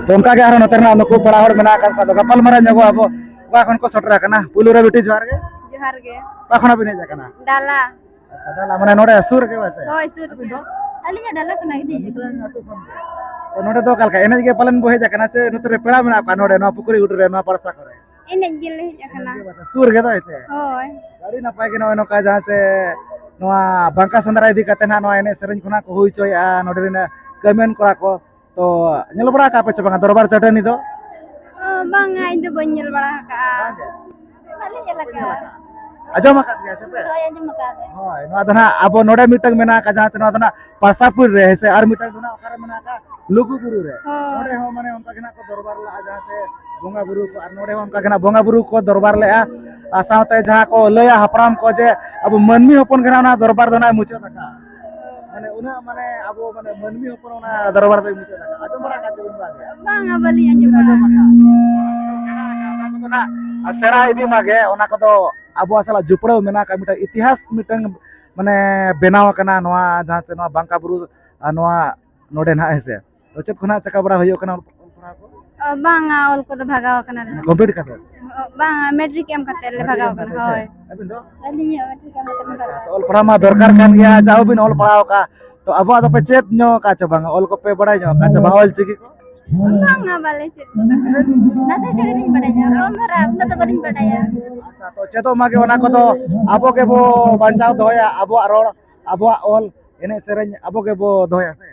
ᱛᱚ ᱚᱱᱠᱟ ᱜᱮ ᱟᱨᱦᱚᱸ ᱱᱚᱛᱮ ᱨᱮᱱᱟᱜ ᱱᱩᱠᱩ ᱯᱮᱲᱟ ᱦᱚᱲ ᱢᱮᱱᱟᱜ ᱟᱠᱟᱫ ᱠᱚᱣᱟ, ᱟᱫᱚ ᱜᱟᱯᱟᱞ ᱢᱟᱨᱟᱣ ᱧᱚᱜᱚᱜ ᱟᱵᱚ᱾ ᱚᱠᱟ ᱠᱷᱚᱱ ᱠᱚ ᱥᱮᱴᱮᱨ ᱟᱠᱟᱱᱟ? ᱯᱩᱭᱞᱩ ᱨᱮ ᱵᱤᱴᱤ, ᱡᱚᱦᱟᱨ ᱜᱮ᱾ ᱡᱚᱦᱟᱨ ᱜᱮ᱾ ᱚᱠᱟ ᱠᱷᱚᱱᱟᱜ ᱵᱤᱱ ᱦᱮᱡ ᱟᱠᱟᱱᱟ? ᱰᱟᱞᱟ᱾ ᱟᱪᱪᱷᱟ, ᱰᱟᱞᱟ ᱢᱟᱱᱮ ᱱᱚᱰᱮ ᱥᱩᱨ ᱜᱮ ᱵᱟᱝ ᱥᱮ? ᱦᱳᱭ, ᱥᱩᱨ ᱜᱮ᱾ ᱟᱹᱞᱤᱧᱟᱜ ᱰᱟᱞᱟ ᱠᱷᱚᱱᱟᱜ ᱜᱮ᱾ ᱢᱤᱫᱴᱟᱝ ᱟᱹᱛᱩ ᱠᱷᱚᱱ ᱜᱮ᱾ ᱛᱚ ᱱᱚᱰᱮ ᱫᱚ ᱚᱠᱟ ᱞᱮᱠᱟ ᱮᱱᱮᱡ ᱜᱮ ᱯᱟᱞᱮᱱ ᱵᱚ ᱦᱮᱡ ᱟᱠᱟᱱᱟ, ᱥᱮ ᱱᱚᱛᱮ ᱨᱮ ᱯᱮᱲᱟ ᱢᱮᱱᱟᱜ ᱠᱚᱣᱟ ᱱᱚᱰᱮ ᱱᱚᱣᱟ ᱯᱩᱠᱷᱨᱤ ᱜᱷᱩᱴᱩ ᱨᱮ, ᱱᱚᱣᱟ ᱯᱟᱲᱥᱟ ᱠᱚᱨᱮ? ᱮᱱᱮᱡ ᱜᱮᱞᱮ ᱦᱮᱡ ᱟᱠᱟᱱᱟ᱾ ᱥᱩᱨ ᱜᱮ ᱫᱚ ᱦᱮᱸ ᱥᱮ? ᱦᱳᱭ᱾ ᱟᱹᱰᱤ ᱱᱟᱯᱟᱭ ᱜᱮ ᱱᱚᱜᱼᱚᱭ ᱱᱚᱝᱠᱟ ᱡᱟᱦᱟᱸ ᱥᱮ ᱱᱚᱣᱟ ᱵᱟᱝᱠᱟ ᱥᱮᱸᱫᱽᱨᱟ ᱤᱫᱤ ᱠᱟᱛᱮ ᱱᱟᱦᱟᱜ ᱱᱚᱣᱟ ᱮᱱᱮᱡ ᱥᱮᱨᱮᱧ ᱠᱷᱚᱱᱟᱜ ᱠᱚ ᱦᱩᱭ ᱦᱚᱪᱚᱭᱮᱫᱼᱟ, ᱱᱚᱰᱮ ᱨᱮᱱ ᱠᱟᱹᱢᱤᱭᱟᱱ ᱠᱚᱲᱟ ᱠᱚ᱾ ᱛᱚ ᱧᱮᱞ ᱵᱟᱲᱟ ᱟᱠᱟᱫ ᱯᱮ ᱥᱮ ᱵᱟᱝᱟ ᱫᱚᱨᱵᱟᱨ ᱪᱟᱹᱴᱟᱹᱱᱤ ᱫᱚ? ᱚ, ᱵᱟᱝᱟ, ᱤᱧ ᱫᱚ ᱵᱟᱹᱧ ᱧᱮᱞ ᱵᱟᱲᱟ ᱟᱠᱟᱫᱼᱟ᱾ ᱵᱟᱝ ᱜᱮ? ᱵᱟᱞᱮ ᱧᱮᱞ ᱟᱠᱟᱫᱼᱟ᱾ ᱟᱸᱡᱚᱢ ᱟᱠᱟᱫ ᱜᱮᱭᱟ ᱥᱮ ᱯᱮ? ᱦᱳᱭ, ᱟᱸᱡᱚᱢ ᱟᱠᱟᱫ ᱞᱮ᱾ ᱦᱳᱭ, ᱱᱚᱣᱟ ᱫᱚ ᱱᱟᱦᱟᱜ ᱟᱵᱚ ᱱᱚᱰᱮ ᱢᱤᱫᱴᱟᱝ ᱢᱮᱱᱟᱜ ᱟᱠᱟᱫ, ᱡᱟᱦᱟᱸ ᱪᱮ ᱱᱚᱣᱟ ᱫᱚ ᱱᱟᱦᱟᱜ ᱯᱟᱨᱥᱟᱯᱩᱨ ᱨᱮ, ᱦᱮᱸ ᱥᱮ? ᱟᱨ ᱢᱤᱫᱴᱟᱝ ᱫᱚ ᱱᱟᱦᱟᱜ ᱚᱠᱟᱨᱮ ᱢᱮᱱᱟᱜ ᱟᱠᱟᱫ? ᱞᱩᱜᱩ ᱵᱩᱨᱩ ᱨᱮ᱾ ᱦᱳᱭ᱾ ᱚᱸᱰᱮ ᱦᱚᱸ ᱢᱟᱱᱮ ᱚᱱᱠᱟ ᱜᱮ ᱱᱟᱦᱟᱜ ᱠᱚ ᱫᱚᱨᱵᱟᱨ ᱞᱟᱜᱼᱟ, ᱡᱟᱦᱟᱸ ᱪᱮ ᱵᱚᱸᱜᱟ ᱵᱩᱨᱩ ᱠᱚ, ᱟᱨ ᱱᱚᱰᱮ ᱦᱚᱸ ᱚᱱᱠᱟ ᱜᱮ ᱱᱟᱦᱟᱜ ᱵᱚᱸᱜᱟ ᱵᱩᱨᱩ ᱠᱚ ᱫᱚᱨᱵᱟᱨ ᱞᱮᱜᱼᱟ᱾ ᱟᱨ ᱥᱟᱶᱛᱮ ᱡᱟᱦᱟᱸ ᱠᱚ ᱞᱟᱹᱭᱟ ᱦᱟᱯᱲᱟᱢ ᱠᱚ ᱡᱮ ᱟᱵᱚ ᱢᱟᱹᱱᱢᱤ ᱦᱚᱯᱚᱱ ᱜᱮ ᱱᱟᱦᱟᱜ ᱚᱱᱟ ᱫᱚᱨᱵᱟᱨ ᱫᱚ ᱱᱟᱦᱟᱜ ᱢᱩᱪᱟᱹᱫ ᱟᱠᱟᱫᱼᱟ᱾ ᱢᱟᱱᱮ ᱩᱱᱟᱹᱜ ᱢᱟᱱᱮ ᱟᱵᱚ ᱢᱟᱱᱮ ᱢᱟᱹᱱᱢᱤ ᱦᱚᱯᱚᱱ ᱚᱱᱟ ᱫᱚᱨᱵᱟᱨ ᱫᱚᱭ ᱢᱩᱪᱟᱹᱫ ᱟᱠᱟᱫᱼᱟ᱾ ᱟᱸᱡᱚᱢ ᱵᱟᱲᱟ ᱟᱠᱟᱫ ᱪᱮ ᱵᱟᱝ? ᱵᱟᱝᱟ, ᱵᱟᱹᱞᱤᱧ ᱟᱸᱡᱚᱢ ᱵᱟᱲᱟ ᱟᱠᱟᱫᱼᱟ᱾ ᱚᱱᱟ ᱠᱚᱫᱚ ᱱᱟᱦᱟᱜ ᱥᱮᱬᱟ ᱤᱫᱤ ᱢᱟᱜᱮ, ᱚᱱᱟ ᱠᱚᱫᱚ ᱟᱵᱚᱣᱟᱜ ᱥᱟᱞᱟᱜ ᱡᱚᱯᱲᱟᱣ ᱢᱮᱱᱟᱜ ᱟᱠᱟᱫ ᱢᱤᱫᱴᱟᱝ ᱤᱛᱤᱦᱟᱥ ᱢᱤᱫᱴᱟᱝ ᱢᱟᱱᱮ ᱵᱮᱱᱟᱣ ᱟᱠᱟᱱᱟ ᱱᱚᱣᱟ ᱡᱟᱦᱟᱸ ᱪᱮ ᱱᱚᱣᱟ ᱵᱟᱝᱠᱟ ᱵᱩᱨᱩ ᱟᱨ ᱱᱚᱣᱟ ᱱᱚᱰᱮ ᱱᱟᱦᱟᱜ, ᱦᱮᱸ ᱥᱮ᱾ ᱛᱚ ᱪᱮᱫ ᱠᱚ ᱱᱟᱦᱟᱜ ᱪᱮᱠᱟ ᱵᱟᱲᱟ ᱦᱩᱭᱩᱜ ᱠᱟᱱᱟ ᱚᱞ ᱯᱟᱲᱦᱟᱣ ᱠᱚ? ᱚ, ᱵᱟᱝᱟ, ᱚᱞ ᱠᱚᱫᱚ ᱵᱷᱟᱜᱟᱣ ᱠᱟᱱᱟᱞᱮ᱾ ᱠᱚᱢᱯᱞᱤᱴ ᱠᱟᱛᱮ? ᱚ, ᱵᱟᱝᱟ, ᱢᱮᱴᱨᱤᱠ ᱮᱢ ᱠᱟᱛᱮ ᱞᱮ ᱢᱮᱴᱨᱤᱠ ᱵᱷᱟᱜᱟᱣ ᱮᱢ ᱠᱟᱱᱟ, ᱠᱟᱛᱮ ᱥᱮ? ᱦᱳᱭ᱾ ᱟᱹᱵᱤᱱ ᱫᱚ? ᱟᱹᱞᱤᱧ ᱦᱚᱸ ᱢᱮᱴᱨᱤᱠ ᱮᱢ ᱠᱟᱛᱮ ᱞᱤᱧ ᱟᱪᱪᱷᱟ, ᱵᱷᱟᱜᱟᱣ ᱛᱚ ᱚᱞ ᱠᱟᱱᱟ᱾ ᱯᱟᱲᱦᱟᱣ ᱢᱟ ᱫᱚᱨᱠᱟᱨ ᱠᱟᱱ ᱜᱮᱭᱟ, ᱡᱟ ᱦᱚᱸ ᱵᱤᱱ ᱚᱞ ᱯᱟᱲᱦᱟᱣ ᱟᱠᱟᱫ᱾ ᱛᱚ ᱟᱵᱚᱣᱟᱜ ᱫᱚᱯᱮ ᱪᱮᱫ ᱧᱚᱜ ᱟᱠᱟᱫ ᱪᱮ ᱵᱟᱝᱟ? ᱚᱞ ᱠᱚᱯᱮ ᱵᱟᱲᱟᱭ ᱧᱚᱜ ᱟᱠᱟᱫ ᱪᱮ ᱵᱟᱝᱟ? ᱚᱞ ᱪᱤᱠᱤ ᱠᱚ? ᱵᱟᱝᱟ, ᱵᱟᱞᱮ ᱪᱮᱫ ᱠᱚ ᱠᱟᱱᱟ᱾ ᱱᱟᱥᱮ ᱪᱷᱟᱲᱟ ᱞᱤᱧ ᱵᱟᱲᱟᱭᱟ, ᱠᱚᱢ ᱫᱷᱟᱨᱟ, ᱩᱱᱟᱹᱜ ᱫᱚ ᱵᱟᱹᱞᱤᱧ ᱵᱟᱲᱟᱭᱟ᱾ ᱟᱪᱪᱷᱟ, ᱛᱚ ᱪᱮᱫᱚᱜ ᱢᱟᱜᱮ ᱚᱱᱟ ᱠᱚᱫᱚ, ᱟᱵᱚ ᱜᱮᱵᱚ ᱵᱟᱧᱪᱟᱣ ᱫᱚᱦᱚᱭᱟ, ᱟᱵᱚᱣᱟᱜ ᱨᱚᱲ, ᱟᱵᱚᱣᱟᱜ ᱚᱞ, ᱮᱱᱮᱡ ᱥᱮᱨᱮᱧ ᱟᱵᱚ ᱜᱮᱵᱚ ᱫᱚᱦᱚᱭᱟ ᱥᱮ᱾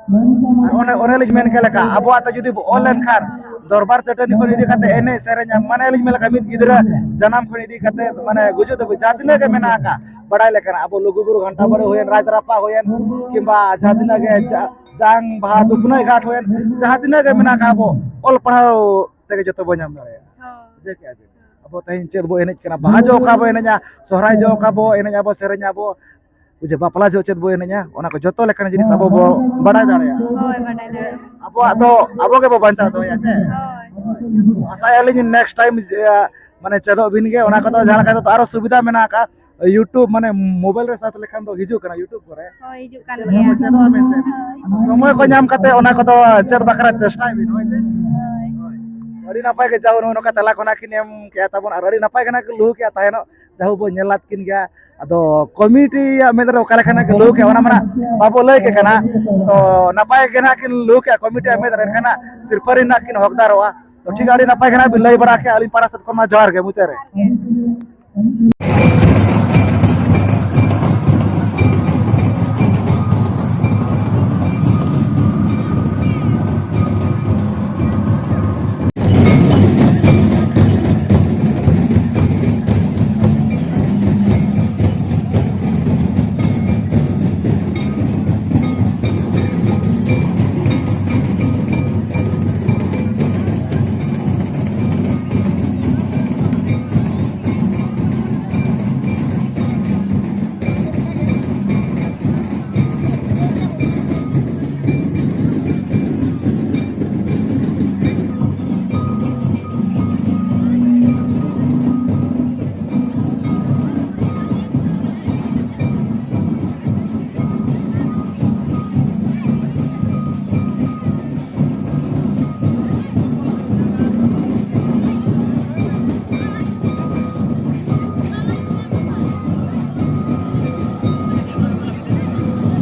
ᱟᱨ ᱚᱱᱮ, ᱚᱱᱮ ᱞᱤᱧ ᱢᱮᱱ ᱠᱮᱫ ᱞᱮᱠᱟ, ᱟᱵᱚᱣᱟᱜ ᱛᱮ ᱡᱩᱫᱤ ᱵᱚ ᱚᱞ ᱞᱮᱱᱠᱷᱟᱱ, ᱫᱚᱨᱵᱟᱨ ᱪᱟᱹᱴᱟᱹᱱᱤ ᱠᱷᱚᱱ ᱤᱫᱤ ᱠᱟᱛᱮ ᱮᱱᱮᱡ ᱥᱮᱨᱮᱧ, ᱢᱟᱱᱮ ᱞᱤᱧ ᱢᱮᱱ ᱞᱮᱠᱟ, ᱢᱤᱫ ᱜᱤᱫᱽᱨᱟᱹ ᱡᱟᱱᱟᱢ ᱠᱷᱚᱱ ᱤᱫᱤ ᱠᱟᱛᱮ, ᱢᱟᱱᱮ ᱜᱩᱡᱩᱜ ᱫᱷᱟᱹᱵᱤᱡ ᱡᱟᱦᱟᱸ ᱛᱤᱱᱟᱹᱜ ᱜᱮ ᱢᱮᱱᱟᱜ ᱟᱠᱟᱫ, ᱵᱟᱲᱟᱭ ᱞᱮᱠᱟᱱᱟᱜ, ᱟᱵᱚ ᱞᱩᱜᱩᱵᱩᱨᱩ ᱜᱷᱟᱱᱴᱟ ᱵᱟᱲᱮ ᱦᱩᱭᱮᱱ, ᱨᱟᱡᱽ ᱨᱟᱯᱯᱟ ᱦᱩᱭᱮᱱ, ᱠᱤᱝᱵᱟ ᱡᱟᱦᱟᱸ ᱛᱤᱱᱟᱹᱜ ᱜᱮ ᱡᱟ-, ᱡᱟᱝ ᱵᱟᱦᱟ ᱫᱩᱯᱱᱟᱹᱭ ᱜᱷᱟᱴ ᱦᱩᱭᱮᱱ, ᱡᱟᱦᱟᱸ ᱛᱤᱱᱟᱹᱜ ᱜᱮ ᱢᱮᱱᱟᱜ ᱟᱠᱟᱫ, ᱟᱵᱚ ᱚᱞ ᱯᱟᱲᱦᱟᱣ ᱛᱮᱜᱮ ᱡᱚᱛᱚ ᱵᱚ ᱧᱟᱢ ᱫᱟᱲᱮᱭᱟᱜᱼᱟ᱾ ᱦᱳᱭ᱾ ᱵᱩᱡᱷᱟᱹᱣ ᱠᱮᱜᱼᱟ ᱵᱤᱱ? ᱟᱵᱚ ᱛᱮᱦᱮᱧ ᱪᱮᱫ ᱵᱚ ᱮᱱᱮᱡ ᱠᱟᱱᱟ, ᱵᱟᱦᱟ ᱡᱚᱦᱚᱜ ᱚᱠᱟ ᱵᱚ ᱮᱱᱮᱡᱟ, ᱥᱚᱦᱨᱟᱭ ᱡᱚᱦᱚᱜ ᱚᱠᱟ ᱵᱚ ᱮᱱᱮᱡ ᱟᱵᱚ, ᱥᱮᱨᱮᱧ ᱟᱵᱚ, ᱵᱩᱡᱷᱟᱹᱣ, ᱵᱟᱯᱞᱟ ᱡᱚᱦᱚᱜ ᱪᱮᱫ ᱵᱚ ᱮᱱᱮᱡᱟ, ᱚᱱᱟ ᱠᱚ ᱡᱚᱛᱚ ᱞᱮᱠᱟᱱ ᱡᱤᱱᱤᱥ ᱟᱵᱚ ᱵᱚ ᱵᱟᱰᱟᱭ ᱫᱟᱲᱮᱭᱟᱜᱼᱟ᱾ ᱦᱳᱭ, ᱵᱟᱰᱟᱭ ᱫᱟᱲᱮᱭᱟᱜᱼᱟ᱾ ᱟᱵᱚᱣᱟᱜ ᱫᱚ ᱟᱵᱚ ᱜᱮᱵᱚ ᱵᱟᱧᱪᱟᱣ ᱫᱚᱦᱚᱭᱟ, ᱪᱮ? ᱦᱳᱭ᱾ ᱟᱥᱟᱭᱟᱞᱤᱧ next time, ᱮ, ᱢᱟᱱᱮ ᱪᱮᱫᱚᱜ ᱵᱤᱱ ᱜᱮ, ᱚᱱᱟ ᱠᱚᱫᱚ ᱡᱟᱦᱟᱸ ᱞᱮᱠᱟ ᱛᱮᱫᱚ ᱟᱨᱚ ᱥᱩᱵᱤᱫᱷᱟ ᱢᱮᱱᱟᱜ ᱟᱠᱟᱫ, YouTube, ᱢᱟᱱᱮ mobile ᱨᱮ search ᱞᱮᱠᱷᱟᱱ ᱫᱚ ᱦᱤᱡᱩᱜ ᱠᱟᱱᱟ YouTube ᱠᱚᱨᱮ᱾ ᱦᱳᱭ, ᱦᱤᱡᱩᱜ ᱠᱟᱱ ᱪᱮᱫ ᱞᱮᱠᱟ ᱜᱮᱭᱟ᱾ ᱵᱚ ᱪᱮᱫᱚᱜᱼᱟ ᱢᱮᱱᱛᱮ᱾ ᱦᱳᱭ᱾ ᱟᱫᱚ ᱥᱚᱢᱚᱭ ᱠᱚ ᱧᱟᱢ ᱠᱟᱛᱮ ᱚᱱᱟ ᱠᱚᱫᱚ ᱪᱮᱫ ᱵᱟᱠᱷᱨᱟ ᱪᱮᱥᱴᱟᱭ ᱵᱤᱱ, ᱦᱳᱭ ᱥᱮ? ᱦᱳᱭ᱾ ᱦᱳᱭ᱾ ᱟᱹᱰᱤ ᱱᱟᱯᱟᱭ ᱜᱮ ᱡᱟᱣ ᱱᱚᱜᱼᱚ ᱱᱚᱝᱠᱟ ᱛᱟᱞᱟ ᱠᱷᱚᱱᱟᱜ ᱠᱤᱱ ᱮᱢ ᱠᱮᱜᱼᱟ ᱛᱟᱵᱚᱱ, ᱟᱨ ᱟᱹᱰᱤ ᱱᱟᱯᱟᱭ ᱜᱮ ᱱᱟᱜ ᱠᱤᱱ ᱞᱩᱦᱩ ᱠᱮᱜᱼᱟ ᱛᱟᱦᱮᱱᱚᱜ᱾ ᱡᱟᱦᱳ ᱵᱚ ᱧᱮᱞ ᱞᱟᱫ ᱠᱤᱱ ᱜᱮᱭᱟ᱾ ᱟᱫᱚ ᱠᱚᱢᱤᱴᱤᱭᱟᱜ ᱢᱮᱫ ᱨᱮ ᱚᱠᱟ ᱞᱮᱠᱟ ᱱᱟᱜ ᱠᱤᱱ ᱞᱩᱦᱩ ᱠᱮᱜᱼᱟ, ᱚᱱᱟ ᱢᱟ ᱱᱟᱜ ᱵᱟᱵᱚ ᱞᱟᱹᱭ ᱠᱮ ᱠᱟᱱᱟ᱾ ᱛᱚ ᱱᱟᱯᱟᱭ ᱜᱮ ᱱᱟᱜ ᱠᱤᱱ ᱞᱩᱦᱩ ᱠᱮᱜᱼᱟ ᱠᱚᱢᱤᱴᱤᱭᱟᱜ ᱢᱮᱫ ᱨᱮ, ᱮᱱᱠᱷᱟᱱ ᱱᱟᱜ ᱥᱤᱨᱯᱟᱹ ᱨᱮᱱᱟᱜ ᱠᱤᱱ ᱦᱚᱠᱫᱟᱨᱚᱜᱼᱟ᱾ ᱛᱚ ᱴᱷᱤᱠ, ᱟᱹᱰᱤ ᱱᱟᱯᱟᱭ ᱜᱮ ᱱᱟᱜ ᱵᱤᱱ ᱞᱟᱹᱭ ᱵᱟᱲᱟ ᱠᱮᱜᱼᱟ᱾ ᱟᱹᱞᱤᱧ ᱯᱟᱦᱴᱟ ᱥᱮᱫ ᱠᱷᱚᱱ ᱢᱟ ᱡᱚᱦᱟᱨ ᱜᱮ ᱢᱩᱪᱟᱹᱫ ᱨᱮ᱾ ᱡᱚᱦᱟᱨ ᱜᱮ᱾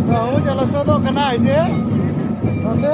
ᱦᱚᱸ, ᱪᱚᱞᱚ ᱥᱚᱫᱚᱜ ᱠᱟᱱᱟ, ᱦᱮᱸ ᱥᱮ? ᱱᱚᱛᱮ᱾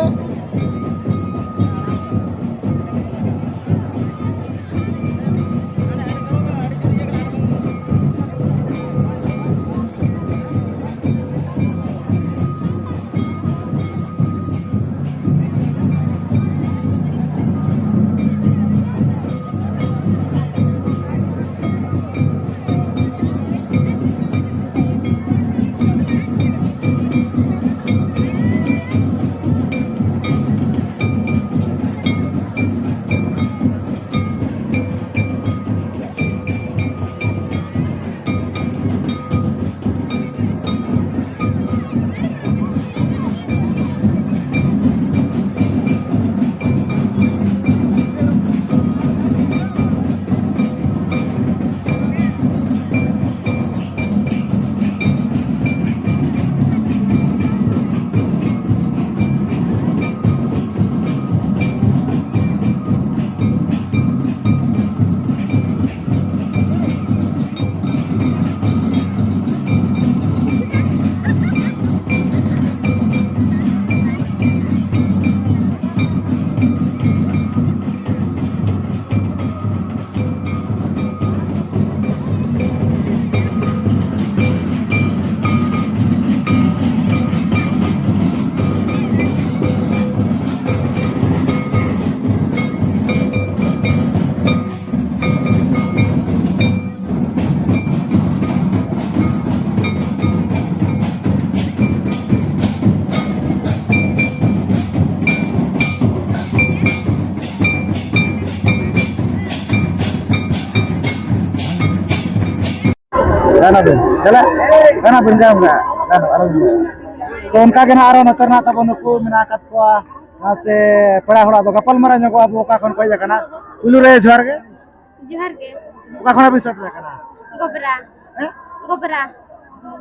ᱜᱟᱱᱟᱵᱤᱱ, ᱪᱟᱞᱟᱜ, ᱜᱟᱱᱟᱵᱤᱱ, ᱜᱟᱱ, ᱜᱟᱱ, ᱜᱟᱱ, ᱟᱞᱚ ᱵᱤᱱ᱾ ᱛᱚ, ᱚᱱᱠᱟ ᱜᱮ ᱱᱟᱜ ᱟᱨᱚ ᱱᱚᱛᱮ ᱨᱮᱱᱟᱜ ᱛᱟᱵᱚᱱ ᱱᱩᱠᱩ ᱢᱮᱱᱟᱜ ᱟᱠᱟᱫ ᱠᱚᱣᱟ, ᱟᱨ ᱥᱮ ᱯᱮᱲᱟ ᱦᱚᱲᱟᱜ ᱫᱚ ᱜᱟᱯᱟᱞ ᱢᱟᱨᱟᱣ ᱧᱚᱜᱚᱜ ᱟᱵᱚ, ᱚᱠᱟ ᱠᱷᱚᱱ ᱠᱚ ᱦᱮᱡ ᱟᱠᱟᱱᱟ᱾ ᱯᱩᱭᱞᱩ ᱨᱮ ᱡᱚᱦᱟᱨ ᱜᱮ᱾ ᱡᱚᱦᱟᱨ ᱜᱮ᱾ ᱚᱠᱟ ᱠᱷᱚᱱᱟᱜ ᱵᱤᱱ ᱥᱮᱴᱮᱨ ᱟᱠᱟᱱᱟ? ᱜᱚᱵᱨᱟ᱾ ᱦᱮᱸ? ᱜᱚᱵᱨᱟ᱾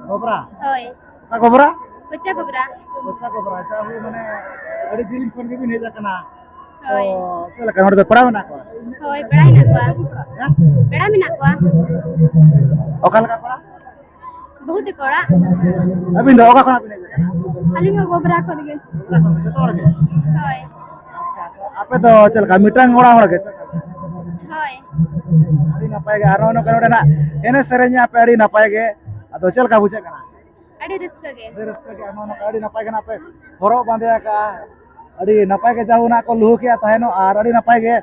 ᱜᱚᱵᱨᱟ? ᱦᱳᱭ᱾ ᱚᱠᱟ ᱜᱚᱵᱨᱟ? ᱠᱚᱪᱟ ᱜᱚᱵᱨᱟ᱾ ᱠᱚᱪᱟ ᱜᱚᱵᱨᱟ, ᱟᱪᱪᱷᱟ, ᱦᱳᱭ, ᱢᱟᱱᱮ ᱟᱹᱰᱤ ᱡᱤᱞᱤᱧ ᱠᱷᱚᱱ ᱜᱮᱵᱤᱱ ᱦᱮᱡ ᱟᱠᱟᱱᱟ᱾ ᱛᱚ, ᱦᱳᱭ᱾ ᱪᱮᱫ ᱞᱮᱠᱟ ᱱᱚᱰᱮ ᱫᱚ ᱯᱮᱲᱟ ᱢᱮᱱᱟᱜ ᱠᱚᱣᱟ? ᱦᱳᱭ, ᱯᱮᱲᱟ ᱦᱮᱱᱟᱜ ᱠᱚᱣᱟ᱾ ᱦᱮᱸ? ᱯᱮᱲᱟ ᱢᱮᱱᱟᱜ ᱠᱚᱣᱟ᱾ ᱚᱠᱟ ᱞᱮᱠᱟ ᱯᱮᱲᱟ? ᱵᱟᱹᱦᱩ ᱛᱟᱠᱚ ᱚᱲᱟᱜ᱾ ᱟᱹᱵᱤᱱ ᱫᱚ ᱚᱠᱟ ᱠᱷᱚᱱᱟᱜ ᱵᱤᱱ ᱦᱮᱡ ᱟᱠᱟᱱᱟ? ᱟᱹᱞᱤᱧ ᱦᱚᱸ ᱜᱚᱵᱨᱟ ᱠᱷᱚᱱ ᱜᱮ᱾ ᱡᱚᱛᱚ ᱦᱚᱲ ᱜᱮ? ᱦᱳᱭ᱾ ᱟᱪᱪᱷᱟ, ᱟᱯᱮ ᱫᱚ ᱪᱮᱫ ᱞᱮᱠᱟ ᱢᱤᱫᱴᱟᱝ ᱚᱲᱟᱜ ᱦᱚᱲ ᱜᱮ ᱪᱮ? ᱦᱳᱭ᱾ ᱟᱹᱰᱤ ᱱᱟᱯᱟᱭ ᱜᱮ, ᱟᱨ ᱱᱚᱜᱼᱚ ᱱᱚᱝᱠᱟ ᱱᱚᱰᱮᱱᱟᱜ ᱮᱱᱮᱡ ᱥᱮᱨᱮᱧ ᱟᱯᱮ ᱟᱹᱰᱤ ᱱᱟᱯᱟᱭ ᱜᱮ᱾ ᱟᱫᱚ ᱪᱮᱫ ᱞᱮᱠᱟ ᱵᱩᱡᱷᱟᱹᱜ ᱠᱟᱱᱟ? ᱟᱹᱰᱤ ᱨᱟᱹᱥᱠᱟᱹ ᱜᱮ᱾ ᱟᱹᱰᱤ ᱨᱟᱹᱥᱠᱟᱹ ᱜᱮ, ᱟᱨ ᱱᱚᱜᱼᱚ ᱱᱚᱝᱠᱟ ᱟᱹᱰᱤ ᱱᱟᱯᱟᱭ ᱜᱮ ᱱᱟᱜ ᱯᱮ ᱦᱚᱨᱚᱜ ᱵᱟᱸᱫᱮ ᱟᱠᱟᱜᱼᱟ᱾ ᱟᱹᱰᱤ ᱱᱟᱯᱟᱭ ᱜᱮ ᱡᱟᱦᱟᱸ ᱱᱟᱜ ᱠᱚ ᱞᱩᱦᱩᱠᱮᱜᱼᱟ ᱛᱟᱦᱮᱱᱚᱜ, ᱟᱨ ᱟᱹᱰᱤ ᱱᱟᱯᱟᱭ ᱜᱮ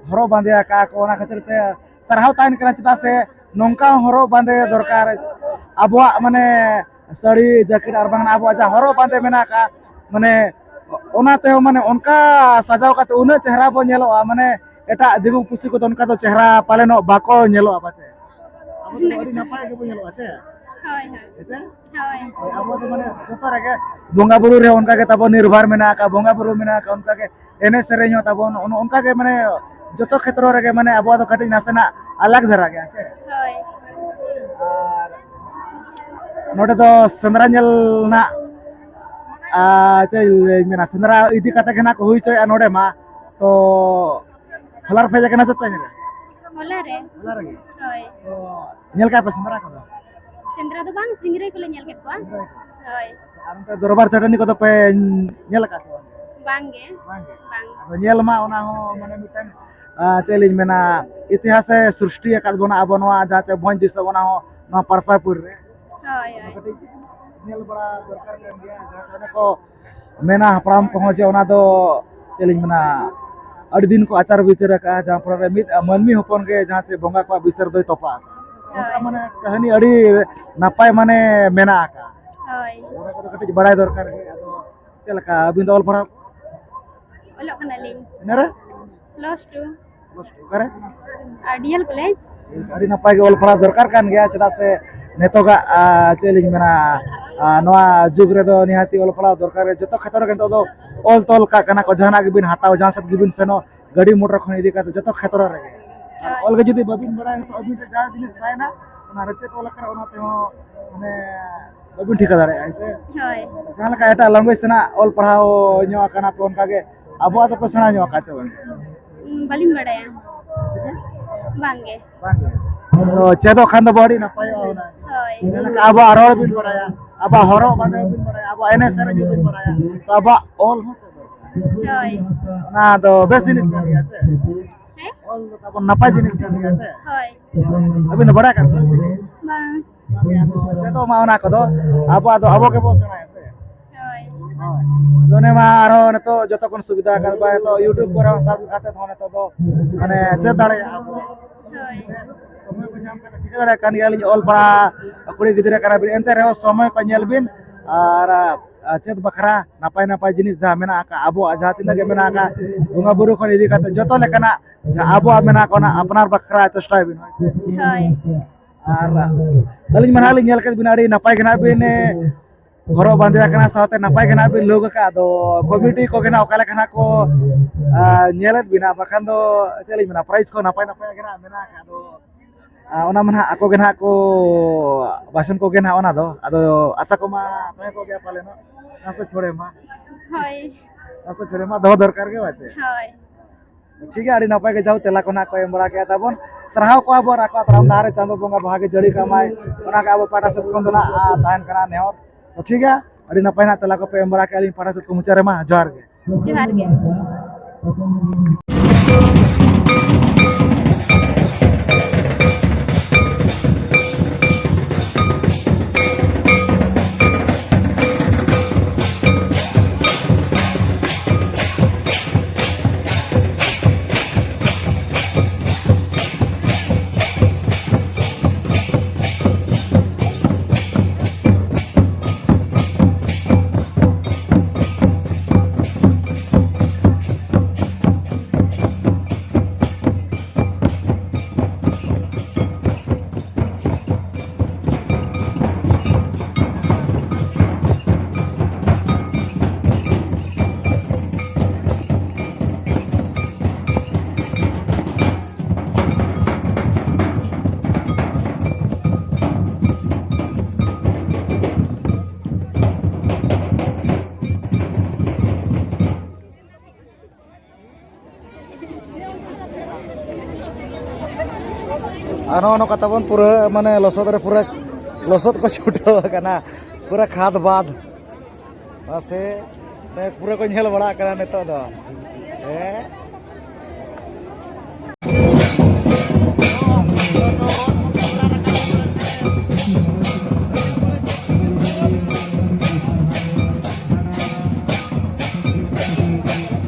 ᱦᱚᱨᱚᱜ ᱵᱟᱸᱫᱮ ᱟᱠᱟᱜᱼᱟ ᱠᱚ, ᱚᱱᱟ ᱠᱷᱟᱹᱛᱤᱨ ᱛᱮ ᱥᱟᱨᱦᱟᱣ ᱛᱟᱦᱮᱱ ᱠᱟᱱᱟ᱾ ᱪᱮᱫᱟᱜ ᱥᱮ ᱱᱚᱝᱠᱟ ᱦᱚᱨᱚᱜ ᱵᱟᱸᱫᱮ ᱫᱚᱨᱠᱟᱨ, ᱟᱵᱚᱣᱟᱜ ᱢᱟᱱᱮ ᱥᱟᱹᱲᱤ ᱡᱟᱹᱠᱤᱴ ᱟᱨ ᱵᱟᱝ ᱟᱵᱚᱣᱟᱜ ᱡᱟᱦᱟᱸ ᱦᱚᱨᱚᱜ ᱵᱟᱸᱫᱮ ᱢᱮᱱᱟᱜ ᱟᱠᱟᱫ, ᱢᱟᱱᱮ ᱚᱱᱟ ᱛᱮᱦᱚᱸ ᱢᱟᱱᱮ ᱚᱱᱠᱟ ᱥᱟᱡᱟᱣ ᱠᱟᱛᱮ ᱩᱱᱟᱹᱜ ᱪᱮᱦᱨᱟ ᱵᱚᱱ ᱧᱮᱞᱚᱜᱼᱟ, ᱢᱟᱱᱮ ᱮᱴᱟᱜ ᱫᱤᱠᱩ ᱯᱩᱥᱤ ᱠᱚᱫᱚ ᱚᱱᱠᱟ ᱫᱚ ᱪᱮᱦᱨᱟ ᱯᱟᱞᱮᱱᱚᱜ ᱵᱟᱠᱚ ᱧᱮᱞᱚᱜᱼᱟ ᱯᱟᱪᱮ᱾ ᱟᱵᱚ ᱫᱚ ᱟᱹᱰᱤ ᱱᱟᱯᱟᱭ ᱜᱮᱵᱚᱱ ᱧᱮᱞᱚᱜᱼᱟ ᱪᱮ? ᱦᱳᱭ, ᱦᱳᱭ᱾ ᱦᱮᱸ ᱪᱮ? ᱦᱳᱭ᱾ ᱦᱳᱭ, ᱟᱵᱚ ᱫᱚ ᱢᱟᱱᱮ ᱡᱚᱛᱚ ᱨᱮᱜᱮ ᱵᱚᱸᱜᱟ ᱵᱩᱨᱩ ᱨᱮ ᱚᱱᱠᱟ ᱜᱮ ᱛᱟᱵᱚ ᱱᱤᱨᱵᱷᱚᱨ ᱢᱮᱱᱟᱜ ᱟᱠᱟᱫ, ᱵᱚᱸᱜᱟ ᱵᱩᱨᱩ ᱢᱮᱱᱟᱜ ᱟᱠᱟᱫ, ᱚᱱᱠᱟ ᱜᱮ ᱮᱱᱮᱡ ᱥᱮᱨᱮᱧ ᱦᱚᱸ ᱛᱟᱵᱚᱱ, ᱚᱱ-, ᱚᱱᱠᱟ ᱜᱮ ᱢᱟᱱᱮ ᱡᱚᱛᱚ ᱠᱷᱮᱛᱨᱚ ᱨᱮᱜᱮ ᱢᱟᱱᱮ ᱟᱵᱚᱣᱟᱜ ᱫᱚ ᱠᱟᱹᱴᱤᱡ ᱱᱟᱥᱮᱱᱟᱜ ᱟᱞᱟᱜᱽ ᱫᱷᱟᱨᱟ ᱜᱮᱭᱟ ᱥᱮ? ᱦᱳᱭ᱾ ᱟᱨ ᱱᱚᱰᱮ ᱫᱚ ᱥᱮᱸᱫᱽᱨᱟ ᱧᱮᱞ ᱨᱮᱱᱟᱜ, ᱟᱨ ᱪᱮᱫ ᱤᱧ ᱢᱮᱱᱟ, ᱥᱮᱸᱫᱽᱨᱟ ᱤᱫᱤ ᱠᱟᱛᱮ ᱜᱮ ᱱᱟᱜ ᱠᱚ ᱦᱩᱭ ᱦᱚᱪᱚᱭᱮᱫᱼᱟ ᱱᱚᱰᱮ ᱢᱟ᱾ ᱛᱚ ᱦᱚᱞᱟ ᱨᱮᱯᱮ ᱦᱮᱡ ᱟᱠᱟᱱᱟ ᱥᱮ ᱛᱮᱦᱮᱧ ᱨᱮ? ᱦᱚᱞᱟ ᱨᱮ᱾ ᱦᱚᱞᱟ ᱨᱮᱜᱮ? ᱦᱳᱭ᱾ ᱛᱚ ᱧᱮᱞ ᱠᱟᱜ ᱯᱮ ᱥᱮᱸᱫᱽᱨᱟ ᱠᱚᱫᱚ? ᱥᱮᱸᱫᱽᱨᱟ ᱫᱚ ᱵᱟᱝ, ᱥᱤᱝᱨᱟᱹᱭ ᱠᱚᱞᱮ ᱧᱮᱞ ᱠᱮᱫ ᱠᱚᱣᱟ᱾ ᱥᱤᱝᱨᱟᱹᱭ ᱠᱚ? ᱦᱳᱭ᱾ ᱟᱨ ᱚᱱᱛᱮ ᱫᱚᱨᱵᱟᱨ ᱪᱟᱹᱴᱟᱹᱱᱤ ᱠᱚᱫᱚ ᱯᱮ ᱧᱮᱞ ᱟᱠᱟᱫ ᱥᱮ ᱵᱟᱝ? ᱵᱟᱝ ᱜᱮ᱾ ᱵᱟᱝ ᱜᱮ? ᱵᱟᱝ᱾ ᱟᱫᱚ ᱧᱮᱞ ᱢᱟ ᱚᱱᱟ ᱦᱚᱸ ᱢᱟᱱᱮ ᱢᱤᱫᱴᱟᱝ, ᱟᱸ, ᱪᱮᱫ ᱞᱤᱧ ᱢᱮᱱᱟ, ᱤᱛᱤᱦᱟᱥᱮ ᱥᱨᱤᱥᱴᱤ ᱟᱠᱟᱫ ᱵᱚᱱᱟ ᱟᱵᱚ ᱱᱚᱣᱟ ᱡᱟᱦᱟᱸ ᱪᱮ ᱵᱷᱚᱸᱡᱽ ᱫᱤᱥᱚᱢ, ᱚᱱᱟ ᱦᱚᱸ ᱱᱚᱣᱟ ᱯᱟᱨᱥᱟᱯᱩᱨ ᱨᱮ᱾ ᱦᱳᱭ, ᱦᱳᱭ᱾ ᱠᱟᱹᱴᱤᱡ ᱧᱮᱞ ᱵᱟᱲᱟ ᱫᱚᱨᱠᱟᱨ ᱠᱟᱱ ᱜᱮᱭᱟ, ᱡᱟᱦᱟᱸ ᱪᱮ ᱚᱱᱮ ᱠᱚ ᱢᱮᱱᱟ ᱦᱟᱯᱲᱟᱢ ᱠᱚᱦᱚᱸ ᱡᱮ ᱚᱱᱟ ᱫᱚ ᱪᱮᱫ ᱞᱤᱧ ᱢᱮᱱᱟ, ᱟᱹᱰᱤ ᱫᱤᱱ ᱠᱚ ᱟᱪᱟᱨ ᱵᱤᱪᱟᱹᱨ ᱟᱠᱟᱫᱼᱟ, ᱡᱟᱦᱟᱸ ᱯᱚᱨᱮ ᱨᱮ ᱢᱤᱫ ᱢᱟᱹᱱᱢᱤ ᱦᱚᱯᱚᱱ ᱜᱮ ᱡᱟᱦᱟᱸ ᱪᱮ ᱵᱚᱸᱜᱟ ᱠᱚᱣᱟᱜ ᱵᱤᱪᱟᱹᱨ ᱫᱚᱭ ᱛᱚᱯᱟ ᱟᱠᱟᱫᱼᱟ᱾ ᱚᱱᱠᱟ ᱦᱳᱭ᱾ ᱢᱟᱱᱮ ᱠᱟᱹᱦᱱᱤ ᱟᱹᱰᱤ ᱱᱟᱯᱟᱭ ᱢᱟᱱᱮ ᱢᱮᱱᱟᱜ ᱟᱠᱟᱫᱼᱟ᱾ ᱦᱳᱭ᱾ ᱚᱱᱟ ᱠᱚᱫᱚ ᱠᱟᱹᱴᱤᱡ ᱵᱟᱲᱟᱭ ᱫᱚᱨᱠᱟᱨ ᱜᱮ᱾ ᱟᱫᱚ ᱪᱮᱫ ᱞᱮᱠᱟ ᱟᱹᱵᱤᱱ ᱫᱚ ᱚᱞ ᱯᱟᱲᱦᱟᱣ? ᱚᱞᱚᱜ ᱠᱟᱱᱟᱞᱤᱧ᱾ ᱤᱱᱟᱹ ᱨᱮ? Plus two᱾ Plus two ᱚᱠᱟᱨᱮ? ᱟᱨ ᱰᱤ ᱮᱞ ᱠᱚᱞᱮᱡᱽ᱾ ᱟᱹᱰᱤ ᱱᱟᱯᱟᱭ ᱜᱮ ᱚᱞ ᱯᱟᱲᱦᱟᱣ ᱫᱚᱨᱠᱟᱨ ᱠᱟᱱ ᱜᱮᱭᱟ, ᱪᱮᱫᱟᱜ ᱥᱮ ᱱᱤᱛᱚᱜᱟᱜ, ᱟ, ᱪᱮᱫ ᱞᱤᱧ ᱢᱮᱱᱟ, ᱟ, ᱱᱚᱣᱟ ᱡᱩᱜᱽ ᱨᱮᱫᱚ ᱱᱤᱦᱟᱹᱛᱤ ᱚᱞ ᱯᱟᱲᱦᱟᱣ ᱫᱚᱨᱠᱟᱨ ᱜᱮ᱾ ᱡᱚᱛᱚ ᱠᱷᱮᱛᱨᱚ ᱨᱮ ᱱᱤᱛᱚᱜ ᱫᱚ ᱚᱞ ᱛᱚᱞ ᱠᱟᱜ ᱠᱟᱱᱟ ᱠᱚ, ᱡᱟᱦᱟᱱᱟᱜ ᱜᱮᱵᱤᱱ ᱦᱟᱛᱟᱣ, ᱡᱟᱦᱟᱸ ᱥᱮᱫ ᱜᱮᱵᱤᱱ ᱥᱮᱱᱚᱜ, ᱜᱟᱹᱰᱤ ᱢᱚᱴᱚᱨ ᱠᱷᱚᱱ ᱤᱫᱤ ᱠᱟᱛᱮ ᱡᱚᱛᱚ ᱠᱷᱮᱛᱨᱚ ᱨᱮᱜᱮ᱾ ᱟᱨ ᱦᱳᱭ᱾ ᱚᱞ ᱜᱮ ᱡᱩᱫᱤ ᱵᱟᱹᱵᱤᱱ ᱵᱟᱲᱟᱭᱟ, ᱱᱤᱛᱚᱜ ᱟᱹᱵᱤᱱ ᱴᱷᱮᱱ ᱡᱟᱦᱟᱸ ᱡᱤᱱᱤᱥ ᱛᱟᱦᱮᱱᱟ, ᱚᱱᱟ ᱨᱮ ᱪᱮᱫ ᱚᱞ ᱟᱠᱟᱱᱟ, ᱚᱱᱟ ᱛᱮᱦᱚᱸ ᱢᱟᱱᱮ ᱵᱟᱹᱵᱤᱱ ᱴᱷᱤᱠᱟᱹ ᱫᱟᱲᱮᱭᱟᱜᱼᱟ, ᱦᱮᱸ ᱥᱮ? ᱦᱳᱭ᱾ ᱡᱟᱦᱟᱸ ᱞᱮᱠᱟ ᱮᱴᱟᱜ language ᱛᱮᱱᱟᱜ ᱚᱞ ᱯᱟᱲᱦᱟᱣ ᱧᱚᱜ ᱟᱠᱟᱱᱟ ᱯᱮ, ᱚᱱᱠᱟ ᱜᱮ ᱟᱵᱚᱣᱟᱜ ᱫᱚᱯᱮ ᱥᱮᱬᱟ ᱧᱚᱜ ᱟᱠᱟᱫ ᱪᱮ ᱵᱟᱝ? ᱩᱸ, ᱵᱟᱹᱞᱤᱧ ᱵᱟᱲᱟᱭᱟ᱾ ᱪᱤᱠᱟᱹ? ᱵᱟᱝ ᱜᱮ᱾ ᱵᱟᱝ ᱜᱮ᱾ ᱛᱚ ᱪᱮᱫᱚᱜ ᱠᱷᱟᱱ ᱫᱚ ᱟᱹᱰᱤ ᱱᱟᱯᱟᱭᱚᱜᱼᱟ ᱦᱩᱱᱟᱹᱝ᱾ ᱦᱳᱭ᱾ ᱡᱮᱞᱮᱠᱟ ᱟᱵᱚᱣᱟᱜ ᱨᱚᱲ ᱵᱤᱱ ᱵᱟᱲᱟᱭᱟ, ᱟᱵᱚᱣᱟᱜ ᱦᱚᱨᱚᱜ ᱵᱟᱸᱫᱮ ᱵᱤᱱ ᱵᱟᱲᱟᱭᱟ, ᱟᱵᱚᱣᱟᱜ ᱮᱱᱮᱡ ᱥᱮᱨᱮᱧ ᱵᱤᱱ ᱵᱟᱲᱟᱭᱟ, ᱛᱚ ᱟᱵᱚᱣᱟᱜ ᱚᱞ ᱦᱚᱸ ᱪᱮᱫᱚᱜ᱾ ᱦᱳᱭ᱾ ᱚᱱᱟ ᱫᱚ ᱵᱮᱥ ᱡᱤᱱᱤᱥ ᱠᱟᱱ ᱜᱮᱭᱟ ᱥᱮ? ᱦᱮᱸ? ᱚᱞ ᱫᱚ ᱛᱟᱵᱚᱱ ᱱᱟᱯᱟᱭ ᱡᱤᱱᱤᱥ ᱠᱟᱱ ᱜᱮᱭᱟ ᱥᱮ? ᱦᱳᱭ᱾ ᱟᱹᱵᱤᱱ ᱫᱚ ᱵᱟᱲᱟᱭ ᱠᱟᱱ ᱜᱮᱭᱟ ᱪᱤᱠᱤ? ᱵᱟᱝ᱾ ᱵᱟᱝ ᱜᱮ, ᱟᱫᱚ ᱪᱮᱫᱚᱜ ᱢᱟ ᱚᱱᱟ ᱠᱚᱫᱚ, ᱟᱵᱚᱣᱟᱜ ᱫᱚ ᱟᱵᱚ ᱜᱮᱵᱚᱱ ᱥᱮᱬᱟᱭᱟ ᱥᱮ? ᱦᱳᱭ᱾ ᱦᱳᱭ᱾ ᱟᱫᱚ ᱚᱱᱮ ᱢᱟ ᱟᱨᱦᱚᱸ ᱱᱤᱛᱚᱜ ᱡᱚᱛᱚ ᱠᱷᱚᱱ ᱥᱩᱵᱤᱫᱷᱟ ᱟᱠᱟᱱ ᱵᱟ, ᱱᱤᱛᱚᱜ YouTube ᱠᱚᱨᱮ ᱦᱚᱸ search ᱠᱟᱛᱮ ᱦᱚᱸ ᱱᱤᱛᱚᱜ ᱫᱚ ᱢᱟᱱᱮ ᱪᱮᱫ ᱫᱟᱲᱮᱭᱟᱜᱼᱟ ᱵᱚᱱ᱾ ᱦᱳᱭ᱾ ᱥᱚᱢᱚᱭ ᱠᱚ ᱧᱟᱢ ᱠᱟᱛᱮ ᱪᱤᱠᱟᱹ ᱫᱟᱲᱮᱭᱟᱜ ᱠᱟᱱ ᱜᱮᱭᱟᱞᱤᱧ, ᱚᱞ ᱯᱟᱲᱦᱟᱣ ᱠᱩᱲᱤ ᱜᱤᱫᱽᱨᱟᱹ ᱠᱟᱱᱟ ᱵᱤᱱ, ᱮᱱᱛᱮ ᱨᱮᱦᱚᱸ ᱥᱚᱢᱚᱭ ᱠᱚ ᱧᱮᱞ ᱵᱤᱱ ᱟᱨ, ᱟᱨ ᱪᱮᱫ ᱵᱟᱠᱷᱨᱟ ᱱᱟᱯᱟᱭ ᱱᱟᱯᱟᱭ ᱡᱤᱱᱤᱥ ᱡᱟᱦᱟᱸ ᱢᱮᱱᱟᱜ ᱟᱠᱟᱫ, ᱟᱵᱚᱣᱟᱜ ᱡᱟᱦᱟᱸ ᱛᱤᱱᱟᱹᱜ ᱜᱮ ᱢᱮᱱᱟᱜ ᱟᱠᱟᱫ, ᱵᱚᱸᱜᱟ ᱵᱩᱨᱩ ᱠᱷᱚᱱ ᱤᱫᱤ ᱠᱟᱛᱮ ᱡᱚᱛᱚ ᱞᱮᱠᱟᱱᱟᱜ ᱡᱟᱦᱟᱸ ᱟᱵᱚᱣᱟᱜ ᱢᱮᱱᱟᱜ ᱟᱠᱟᱫ, ᱚᱱᱟ ᱟᱯᱱᱟᱨ ᱵᱟᱠᱷᱨᱟ ᱪᱮᱥᱴᱟᱭ ᱵᱤᱱ᱾ ᱦᱳᱭ᱾ ᱟᱨ ᱟᱹᱞᱤᱧ ᱢᱟ ᱱᱟᱦᱟᱜ ᱞᱤᱧ ᱧᱮᱞ ᱠᱮᱫ ᱵᱤᱱᱟ, ᱟᱹᱰᱤ ᱱᱟᱯᱟᱭ ᱜᱮ ᱱᱟᱦᱟᱜ ᱵᱤᱱ, ᱮ, ᱦᱚᱨᱚᱜ ᱵᱟᱸᱫᱮ ᱟᱠᱟᱱᱟ, ᱥᱟᱶᱛᱮ ᱱᱟᱯᱟᱭ ᱜᱮ ᱱᱟᱦᱟᱜ ᱵᱤᱱ ᱞᱩᱠ ᱟᱠᱟᱫ᱾ ᱟᱫᱚ ᱠᱚᱢᱤᱴᱤ ᱠᱚᱜᱮ ᱱᱟᱦᱟᱜ ᱚᱠᱟ ᱞᱮᱠᱟ ᱱᱟᱦᱟᱜ ᱠᱚ, ᱟ, ᱧᱮᱞᱮᱫ ᱵᱤᱱᱟ, ᱵᱟᱠᱷᱟᱱ ᱫᱚ ᱪᱮᱫ ᱞᱤᱧ ᱢᱮᱱᱟ, prize ᱠᱚ ᱱᱟᱯᱟᱭ ᱱᱟᱯᱟᱭ ᱜᱮ ᱱᱟᱦᱟᱜ ᱢᱮᱱᱟᱜ ᱟᱠᱟᱫ᱾ ᱟᱫᱚ, ᱟ, ᱚᱱᱟ ᱢᱟ ᱱᱟᱦᱟᱜ ᱟᱠᱚ ᱜᱮ ᱱᱟᱦᱟᱜ ᱠᱚ ᱵᱟᱪᱷᱚᱱ ᱠᱚᱜᱮ ᱱᱟᱦᱟᱜ ᱚᱱᱟ ᱫᱚ᱾ ᱟᱫᱚ ᱟᱥᱟ ᱠᱚᱢᱟ ᱛᱟᱦᱮᱸ ᱠᱚᱜ ᱜᱮᱭᱟ ᱯᱟᱞᱮᱱᱚᱜ, ᱱᱟᱥᱮ ᱪᱷᱚᱲᱮ ᱢᱟ᱾ ᱦᱳᱭ᱾ ᱱᱟᱥᱮ ᱪᱷᱚᱲᱮ ᱢᱟ ᱫᱚᱦᱚ ᱫᱚᱨᱠᱟᱨ ᱜᱮ ᱵᱟᱪᱮ? ᱦᱳᱭ᱾ ᱴᱷᱤᱠ ᱜᱮᱭᱟ, ᱟᱹᱰᱤ ᱱᱟᱯᱟᱭ ᱜᱮ ᱡᱟᱦᱳᱠ ᱛᱮᱞᱟ ᱠᱚ ᱱᱟᱦᱟᱜ ᱠᱚ ᱮᱢ ᱵᱟᱲᱟ ᱠᱮᱫ ᱛᱟᱵᱚᱱ᱾ ᱥᱟᱨᱦᱟᱣ ᱠᱚᱣᱟ ᱵᱚᱱ ᱟᱠᱚᱣᱟᱜ ᱛᱟᱲᱟᱢ ᱰᱟᱦᱟᱨ ᱨᱮ ᱪᱟᱸᱫᱳ ᱵᱚᱸᱜᱟ ᱵᱷᱟᱜᱮ ᱡᱟᱹᱲᱤ ᱠᱟᱜ ᱢᱟᱭ, ᱚᱱᱟ ᱜᱮ ᱟᱵᱚ ᱯᱟᱦᱴᱟ ᱥᱮᱫ ᱠᱷᱚᱱ ᱫᱚ ᱱᱟᱦᱟᱜ, ᱟ, ᱛᱟᱦᱮᱱ ᱠᱟᱱᱟ ᱱᱮᱦᱚᱨ᱾ ᱛᱚ ᱴᱷᱤᱠ ᱜᱮᱭᱟ, ᱟᱹᱰᱤ ᱱᱟᱯᱟᱭ ᱱᱟᱦᱟᱜ ᱛᱮᱞᱟ ᱠᱚᱯᱮ ᱮᱢ ᱵᱟᱲᱟ ᱠᱮᱫᱼᱟ᱾ ᱟᱹᱞᱤᱧ ᱯᱟᱦᱴᱟ ᱥᱮᱫ ᱠᱷᱚᱱ ᱢᱩᱪᱟᱹᱫ ᱨᱮᱢᱟ ᱡᱚᱦᱟᱨ ᱜᱮ᱾ ᱡᱚᱦᱟᱨ ᱜᱮ᱾ ᱟᱨ ᱱᱚᱜᱼᱚ ᱱᱚᱝᱠᱟ ᱛᱟᱵᱚᱱ ᱯᱩᱨᱟᱹ ᱢᱟᱱᱮ ᱞᱚᱥᱚᱫ ᱨᱮ ᱯᱩᱨᱟᱹ ᱞᱚᱥᱚᱫ ᱠᱚ ᱪᱷᱩᱴᱟᱹᱣ ᱟᱠᱟᱱᱟ, ᱯᱩᱨᱟᱹ ᱠᱷᱟᱫᱽ ᱵᱟᱫᱽ᱾ ᱢᱟᱥᱮ, ᱯᱩᱨᱟᱹ ᱠᱚ ᱧᱮᱞ ᱵᱟᱲᱟᱜ ᱠᱟᱱᱟ ᱱᱤᱛᱚᱜ ᱫᱚ᱾ ᱦᱮᱸ᱾